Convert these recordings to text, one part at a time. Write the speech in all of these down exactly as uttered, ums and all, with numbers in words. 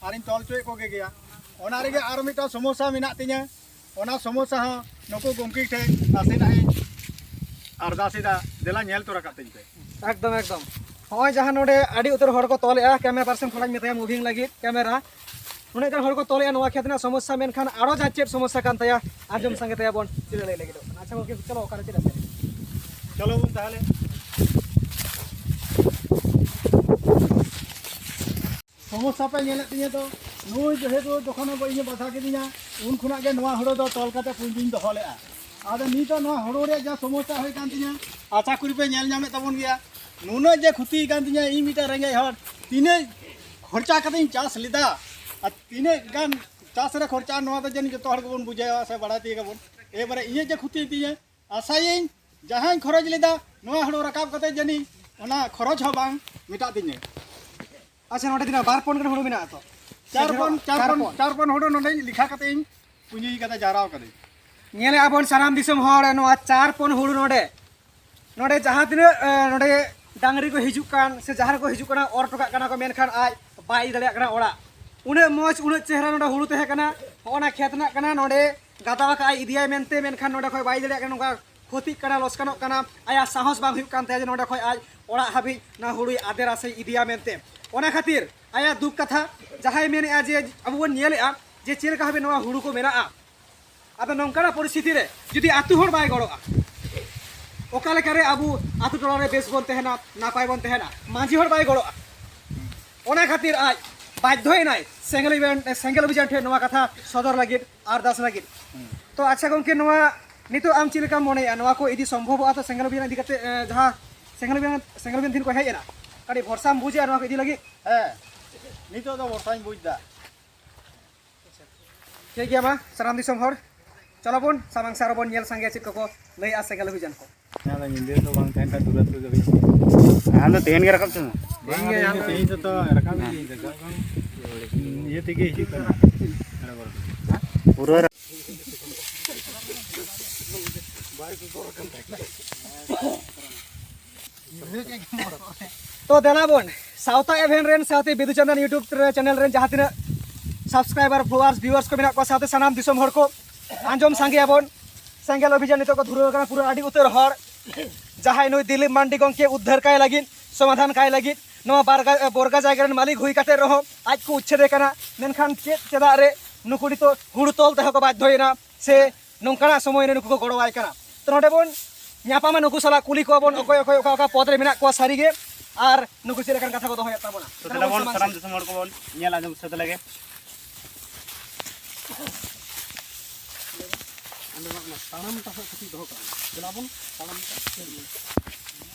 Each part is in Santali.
ᱟᱨᱤᱧ ᱛᱚᱞ ᱦᱚᱪᱚᱭᱮᱫ ᱠᱚᱜᱮ ᱜᱮᱭᱟ᱾ ᱚᱱᱟ ᱨᱮᱜᱮ ᱟᱨ ᱢᱤᱫᱴᱟᱝ ᱥᱚᱢᱚᱥᱥᱟ ᱢᱮᱱᱟᱜ ᱛᱤᱧᱟᱹ᱾ ᱚᱱᱟ ᱥᱚᱢᱚᱥᱥᱟ ᱦᱚᱸ ᱱᱩᱠᱩ ᱜᱚᱢᱠᱮ ᱴᱷᱮᱱ ᱱᱟᱥᱮᱱᱟᱜ ᱤᱧ ᱟᱨᱫᱟᱥ ᱮᱫᱟ, ᱫᱮᱞᱟ ᱧᱮᱞ ᱛᱚᱨᱟ ᱠᱟᱛᱤᱧ ᱯᱮ᱾ ᱮᱠᱫᱚᱢ, ᱮᱠᱫᱚᱢ᱾ ᱦᱚᱸᱜᱼᱚᱭ ᱡᱟᱦᱟᱸ ᱱᱚᱰᱮ ᱟᱹᱰᱤ ᱩᱛᱟᱹᱨ ᱦᱚᱲ ᱠᱚ ᱛᱚᱞᱮᱜᱼᱟ, camera person ᱛᱷᱚᱲᱟᱧ ᱢᱮᱛᱟᱭᱟ moving ᱞᱟᱹᱜᱤᱫ camera᱾ ᱩᱱᱟᱹᱜ ᱜᱟᱱ ᱦᱚᱲ ᱠᱚ ᱛᱚᱞᱮᱜᱼᱟ ᱱᱚᱣᱟ ᱠᱷᱮᱛ ᱨᱮᱱᱟᱜ ᱥᱚᱢᱚᱥᱥᱟ, ᱢᱮᱱᱠᱷᱟᱱ ᱟᱨᱚ ᱡᱟᱦᱟᱸ ᱪᱮᱫ ᱥᱚᱢᱚᱥᱥᱟ ᱠᱟᱱ ᱛᱟᱭᱟ, ᱟᱸᱡᱚᱢ ᱥᱟᱸᱜᱮ ᱛᱟᱭᱟ ᱵᱚᱱ, ᱪᱮᱫ ᱮ ᱞᱟᱹᱭ ᱞᱟᱹᱜᱤᱫᱚᱜ ᱠᱟᱱᱟ᱾ ᱟᱪᱪᱷᱟ ᱜᱚᱢᱠᱮ, ᱪᱚᱞᱚ, ᱚᱠᱟᱨᱮ ᱪᱮᱫ ᱮ ᱞᱟᱹᱭᱟ? ᱪᱚᱞᱚ ᱵᱚᱱ ᱛᱟᱦᱚᱞᱮ᱾ ᱥᱚᱢᱚᱥᱥᱟ ᱯᱮ ᱧᱮᱞᱮᱫ ᱛᱤᱧᱟᱹ ᱛᱚ, ᱱᱩᱭ ᱡᱮᱦᱮᱛᱩ ᱡᱚᱠᱷᱚᱱ ᱤᱧᱮ ᱵᱟᱫᱷᱟ ᱠᱤᱫᱤᱧᱟ, ᱩᱱ ᱠᱷᱚᱱᱟᱜ ᱜᱮ ᱱᱚᱣᱟ ᱦᱩᱲᱩ ᱫᱚ ᱛᱚᱞ ᱠᱟᱛᱮ ᱯᱩᱸᱡᱤᱧ ᱫᱚᱦᱚ ᱞᱮᱫᱼᱟ᱾ ᱟᱫᱚ ᱱᱤᱛᱚᱜ ᱱᱚᱣᱟ ᱦᱩᱲᱩ ᱨᱮᱭᱟᱜ ᱡᱟ ᱥᱚᱢᱚᱥᱥᱟ ᱦᱩᱭ ᱠᱟᱱ ᱛᱤᱧᱟᱹ, ᱟᱥᱟ ᱠᱚᱨᱤ ᱯᱮ ᱧᱮᱞ ᱧᱟᱢᱮᱫ ᱛᱟᱵᱚᱱ ᱜᱮᱭᱟ᱾ ᱱᱩᱱᱟᱹᱜ ᱡᱮ ᱠᱷᱚᱛᱤ ᱠᱟᱱ ᱛᱤᱧᱟᱹ, ᱤᱧ ᱢᱤᱫᱴᱟᱝ ᱨᱮᱸᱜᱮᱡ ᱦᱚᱲ, ᱛᱤᱱᱟᱹᱜ ᱠᱷᱚᱨᱪᱟ ᱠᱟᱛᱮᱧ ᱪᱟᱥ ᱞᱮᱫᱟ ᱟᱨ ᱛᱤᱱᱟᱹᱜ ᱜᱟᱱ ᱪᱟᱥ ᱨᱮ ᱠᱷᱚᱨᱪᱟ, ᱱᱚᱣᱟ ᱫᱚ ᱡᱟᱹᱱᱤᱡ ᱡᱚᱛᱚ ᱦᱚᱲ ᱜᱮᱵᱚᱱ ᱵᱩᱡᱷᱟᱹᱣᱟ ᱥᱮ ᱵᱟᱲᱟᱭ ᱛᱤᱭᱳᱜ ᱟᱵᱚᱱ᱾ ᱮᱵᱟᱨᱮ ᱤᱧᱟᱹᱜ ᱡᱮ ᱠᱷᱚᱛᱤ ᱛᱤᱧᱟᱹ, ᱟᱥᱟᱭᱟᱹᱧ ᱡᱟᱦᱟᱸᱧ ᱠᱷᱚᱨᱚᱪ ᱞᱮᱫᱟ ᱱᱚᱣᱟ ᱦᱩᱲᱩ ᱨᱟᱠᱟᱵ ᱠᱟᱛᱮ ᱡᱟᱹᱱᱤᱡ ᱚᱱᱟ ᱠᱷᱚᱨᱚᱪ ᱦᱚᱸ ᱵᱟᱝ ᱢᱮᱴᱟᱜ ᱛᱤᱧᱟᱹ᱾ ᱟᱪᱪᱷᱟ, ᱱᱚᱰᱮ ᱛᱤᱱᱟᱹᱜ, ᱵᱟᱨ ᱯᱚᱱ ᱜᱟᱱ ᱦᱩᱲᱩ ᱢᱮᱱᱟᱜᱼᱟ ᱛᱚ? ᱪᱟᱨ ᱯᱚᱱ, ᱪᱟᱨ ᱪᱟᱨ ᱯᱚᱱ, ᱯᱚᱱ᱾ ᱪᱟᱨ ᱯᱚᱱ ᱦᱩᱲᱩ ᱱᱚᱰᱮᱧ ᱞᱮᱠᱷᱟ ᱠᱟᱛᱮ ᱤᱧ ᱯᱩᱸᱡᱤ ᱠᱟᱫᱟ, ᱡᱟᱣᱨᱟ ᱠᱟᱫᱟᱹᱧ᱾ ᱧᱮᱞᱮᱫᱼᱟ ᱵᱚᱱ ᱥᱟᱱᱟᱢ ᱫᱤᱥᱚᱢ ᱦᱚᱲ, ᱱᱚᱣᱟ ᱪᱟᱨ ᱯᱚᱱ ᱦᱩᱲᱩ ᱱᱚᱰᱮ, ᱱᱚᱰᱮ ᱡᱟᱦᱟᱸ ᱛᱤᱱᱟᱹᱜ, ᱮ, ᱱᱚᱰᱮ ᱰᱟᱝᱨᱤ ᱠᱚ ᱦᱤᱡᱩᱜ ᱠᱟᱱ ᱥᱮ ᱡᱟᱦᱟᱸ ᱨᱮᱠᱚ ᱦᱤᱡᱩᱜ ᱠᱟᱱᱟ, ᱚᱨ ᱦᱚᱴᱚ ᱠᱟᱜ ᱠᱟᱱᱟ ᱠᱚ, ᱢᱮᱱᱠᱷᱟᱱ ᱟᱡ ᱵᱟᱭ ᱤᱫᱤ ᱫᱟᱲᱮᱭᱟᱜ ᱠᱟᱱᱟ ᱚᱲᱟᱜ᱾ ᱩᱱᱟᱹᱜ ᱢᱚᱡᱽ, ᱩᱱᱟᱹᱜ ᱪᱮᱦᱨᱟ ᱱᱚᱰᱮ ᱦᱩᱲᱩ ᱛᱟᱦᱮᱸ ᱠᱟᱱᱟ, ᱦᱚᱸᱜᱼᱚ ᱱᱟ ᱠᱷᱮᱛ ᱨᱮᱱᱟᱜ ᱠᱟᱱᱟ, ᱱᱚᱰᱮ ᱜᱟᱫᱟᱣ ᱟᱠᱟᱫ ᱟᱭ, ᱤᱫᱤᱭᱟᱭ ᱢᱮᱱᱛᱮ, ᱢᱮᱱᱠᱷᱟᱱ ᱱᱚᱰᱮ ᱠᱷᱚᱡ ᱵᱟᱭ ᱤᱫᱤ ᱫᱟᱲᱮᱭᱟᱜ ᱠᱟᱱᱟ, ᱱᱚᱝᱠᱟ ᱠᱷᱚᱛᱤᱜ ᱠᱟᱱᱟ, ᱞᱚᱥᱠᱟᱱᱚᱜ ᱠᱟᱱᱟ, ᱟᱭᱟᱜ ᱥᱟᱦᱚᱥ ᱵᱟᱝ ᱦᱩᱭᱩᱜ ᱠᱟᱱ ᱛᱟᱭᱟ ᱡᱮ ᱱᱚᱰᱮ ᱠᱷᱚᱡ ᱟᱡ ᱚᱲᱟᱜ ᱦᱟᱹᱵᱤᱡ ᱱᱚᱣᱟ ᱦᱩᱲᱩᱭ ᱟᱫᱮᱨᱟ ᱥᱮ ᱤᱫᱤᱭᱟ ᱢᱮᱱᱛᱮ᱾ ᱚᱱᱟ ᱠᱷᱟᱹᱛᱤᱨ ᱟᱭᱟᱜ ᱫᱩᱠ ᱠᱟᱛᱷᱟ ᱡᱟᱦᱟᱸᱭ ᱢᱮᱱᱮᱫᱼᱟ ᱡᱮ ᱟᱵᱚ ᱵᱚᱱ ᱧᱮᱞᱮᱫᱼᱟ ᱡᱮ ᱪᱮᱫ ᱞᱮᱠᱟ ᱵᱷᱟᱵᱮ ᱱᱚᱣᱟ ᱦᱩᱲᱩ ᱠᱚ ᱢᱮᱱᱟᱜᱼᱟ, ᱟᱫᱚ ᱱᱚᱝᱠᱟᱱᱟᱜ ᱯᱚᱨᱤᱥᱛᱷᱤᱛᱤ ᱨᱮ ᱡᱩᱫᱤ ᱟᱹᱛᱩ ᱦᱚᱲ ᱵᱟᱭ ᱜᱚᱲᱚᱜᱼᱟ, ᱚᱠᱟ ᱞᱮᱠᱟᱨᱮ ᱟᱵᱚ ᱟᱹᱛᱩ ᱴᱚᱞᱟ ᱨᱮ ᱵᱮᱥ ᱵᱚᱱ ᱛᱟᱦᱮᱱᱟ, ᱱᱟᱯᱟᱭ ᱵᱚᱱ ᱛᱟᱦᱮᱱᱟ, ᱢᱟᱹᱡᱷᱤ ᱦᱚᱲ ᱵᱟᱭ ᱜᱚᱲᱚᱜᱼᱟ? ᱚᱱᱟ ᱠᱷᱟᱹᱛᱤᱨ ᱟᱡ ᱵᱟᱫᱽᱫᱷᱚᱭᱮᱱᱟᱭ ᱥᱮᱸᱜᱮᱞ ᱚᱵᱷᱤᱡᱟᱱ, ᱥᱮᱸᱜᱮᱞ ᱚᱵᱷᱤᱡᱟᱱ ᱴᱷᱮᱱ ᱱᱚᱣᱟ ᱠᱟᱛᱷᱟ ᱥᱚᱫᱚᱨ ᱞᱟᱹᱜᱤᱫ, ᱟᱨᱫᱟᱥ ᱞᱟᱹᱜᱤᱫ᱾ ᱛᱚ ᱟᱪᱪᱷᱟ ᱜᱚᱢᱠᱮ, ᱱᱚᱣᱟ ᱱᱤᱛᱚᱜ ᱟᱢ ᱪᱮᱫ ᱞᱮᱠᱟᱢ ᱢᱚᱱᱮᱭᱟ, ᱱᱚᱣᱟ ᱠᱚ ᱤᱫᱤ ᱥᱚᱢᱵᱷᱚᱵᱚᱜᱼᱟ ᱛᱚ? ᱥᱮᱸᱜᱮᱞ ᱚᱵᱷᱤᱡᱟᱱ ᱤᱫᱤ ᱠᱟᱛᱮ, ᱮ, ᱡᱟᱦᱟᱸ ᱥᱮᱸᱜᱮᱞ ᱚᱵᱷᱤᱡᱟᱱ, ᱥᱮᱸᱜᱮᱞ ᱚᱵᱷᱤᱡᱟᱱ ᱫᱤᱱ ᱠᱚ ᱦᱮᱡ ᱮᱱᱟ, ᱠᱟᱹᱴᱤᱡ ᱵᱷᱚᱨᱥᱟᱢ ᱵᱩᱡᱮᱜᱼᱟ ᱱᱚᱣᱟ ᱠᱚ ᱤᱫᱤ ᱞᱟᱹᱜᱤᱫ? ᱦᱮᱸ, ᱱᱤᱛᱚᱜ ᱫᱚ ᱵᱷᱚᱨᱥᱟᱧ ᱵᱩᱡᱽ ᱮᱫᱟ᱾ ᱴᱷᱤᱠ ᱜᱮᱭᱟ, ᱢᱟ ᱥᱟᱱᱟᱢ ᱫᱤᱥᱚᱢ ᱦᱚᱲ, ᱪᱚᱞᱚ ᱵᱚᱱ ᱥᱟᱢᱟᱝ ᱥᱮᱫ ᱟᱨᱚ ᱵᱚᱱ ᱧᱮᱞ ᱥᱟᱸᱜᱮᱭᱟ ᱪᱮᱫ ᱠᱚᱠᱚ ᱞᱟᱹᱭᱮᱜᱼᱟ ᱥᱮᱸᱜᱮᱞ ᱚᱵᱷᱤᱡᱟᱱ ᱠᱚ᱾ ᱚᱱᱟ ᱫᱚ ᱧᱤᱫᱟᱹ ᱫᱚ ᱵᱟᱝ ᱛᱟᱦᱮᱱ ᱠᱷᱟᱱ ᱫᱩᱨᱜᱟᱹ ᱫᱩᱨᱜᱟᱹ ᱜᱮ᱾ ᱟᱢ ᱫᱚ ᱛᱮᱦᱮᱧ ᱜᱮ ᱨᱟᱠᱟᱵ ᱛᱟᱢᱟ᱾ ᱛᱮᱦᱮᱧ ᱜᱮ ᱧᱟᱢ ᱛᱮᱦᱮᱧ ᱫᱚ ᱛᱚ ᱨᱟᱠᱟᱵ ᱜᱮ ᱤᱭᱟᱹ ᱛᱮᱜᱮ ᱦᱤᱡᱩᱜ ᱠᱟᱱᱟ᱾ ᱯᱩᱨᱟᱹ ᱛᱚ ᱫᱮᱞᱟ ᱵᱚᱱ ᱥᱟᱶᱛᱟ ᱮᱵᱷᱮᱱ ᱨᱮᱱ ᱥᱟᱶᱛᱮ ᱵᱤᱫᱩ ᱪᱟᱸᱫᱟᱱ YouTube ᱨᱮ ᱪᱮᱱᱮᱞ ᱨᱮᱱ ᱡᱟᱦᱟᱸ ᱛᱤᱱᱟᱹᱜ ᱥᱟᱵᱥᱠᱨᱟᱭᱵᱟᱨ, ᱯᱷᱚᱞᱳᱣᱟᱨᱥ, ᱵᱷᱤᱭᱩᱣᱟᱨᱥ ᱠᱚ ᱢᱮᱱᱟᱜ ᱠᱚᱣᱟ, ᱥᱟᱶᱛᱮ ᱥᱟᱱᱟᱢ ᱫᱤᱥᱚᱢ ᱦᱚᱲ ᱠᱚ, ᱟᱸᱡᱚᱢ ᱥᱟᱸᱜᱮᱭᱟᱵᱚᱱ᱾ ᱥᱮᱸᱜᱮᱞ ᱚᱵᱷᱤᱡᱟᱱ ᱱᱤᱛᱚᱜ ᱠᱚ ᱫᱷᱩᱨᱟᱹᱣ ᱟᱠᱟᱱᱟ ᱯᱩᱨᱟᱹ ᱟᱹᱰᱤ ᱩᱛᱟᱹᱨ ᱦᱚᱲ᱾ ᱡᱟᱦᱟᱸᱭ ᱱᱩᱭ ᱫᱤᱞᱤᱯ ᱢᱟᱱᱰᱤ ᱜᱚᱢᱠᱮ ᱩᱫᱽᱫᱷᱟᱹᱨ ᱠᱟᱭ ᱞᱟᱹᱜᱤᱫ, ᱥᱚᱢᱟᱫᱷᱟᱱ ᱠᱟᱭ ᱞᱟᱹᱜᱤᱫ, ᱱᱚᱣᱟ ᱵᱟᱨᱜᱟ-, ᱵᱚᱨᱜᱟ ᱡᱟᱭᱜᱟ ᱨᱮᱱ ᱢᱟᱹᱞᱤᱠ ᱦᱩᱭ ᱠᱟᱛᱮ ᱨᱮᱦᱚᱸ ᱟᱡ ᱠᱚ ᱩᱪᱪᱷᱮᱫᱮ ᱠᱟᱱᱟ᱾ ᱢᱮᱱᱠᱷᱟᱱ ᱪᱮᱫ, ᱪᱮᱫᱟᱜ ᱨᱮ ᱱᱩᱠᱩ ᱱᱤᱛᱚᱜ ᱦᱩᱲᱩ ᱛᱚᱞ ᱛᱮᱦᱚᱸ ᱠᱚ ᱵᱟᱫᱽᱫᱷᱚᱭᱮᱱᱟ ᱥᱮ ᱱᱚᱝᱠᱟᱱᱟᱜ ᱥᱚᱢᱚᱭ ᱨᱮ ᱱᱩᱠᱩ ᱠᱚ ᱜᱚᱲᱚᱣᱟᱭ ᱠᱟᱱᱟ? ᱛᱚ ᱱᱚᱰᱮ ᱵᱚᱱ ᱧᱟᱯᱟᱢᱟ, ᱱᱩᱠᱩ ᱥᱟᱞᱟᱜ ᱠᱩᱞᱤ ᱠᱚᱣᱟ ᱵᱚᱱ ᱚᱠᱚᱭ ᱚᱠᱚᱭ ᱚᱠᱟ ᱚᱠᱟ ᱯᱚᱫᱽ ᱨᱮ ᱢᱮᱱᱟᱜ ᱠᱚᱣᱟ ᱥᱟᱹᱨᱤᱜᱮ, ᱟᱨ ᱱᱩᱠᱩ ᱪᱮᱫ ᱞᱮᱠᱟᱱ ᱠᱟᱛᱷᱟ ᱠᱚ ᱫᱚᱦᱚᱭᱮᱫ ᱛᱟᱵᱚᱱᱟ᱾ ᱛᱚ ᱫᱮᱞᱟ ᱵᱚᱱ ᱥᱟᱱᱟᱢ ᱫᱤᱥᱚᱢ ᱦᱚᱲ ᱠᱚᱵᱚᱱ ᱧᱮᱞ ᱟᱸᱡᱚᱢ ᱥᱟᱹᱛ ᱞᱮᱜᱮ᱾ ᱚᱸᱰᱮ ᱢᱟ ᱚᱱᱟ ᱛᱟᱲᱟᱢ ᱴᱟᱜ ᱦᱟᱸᱜ ᱠᱟᱹᱴᱤᱡ ᱫᱚᱦᱚ ᱠᱟᱜ ᱢᱮ᱾ ᱫᱮᱞᱟ ᱵᱚᱱ ᱛᱟᱲᱟᱢ ᱴᱟᱜ᱾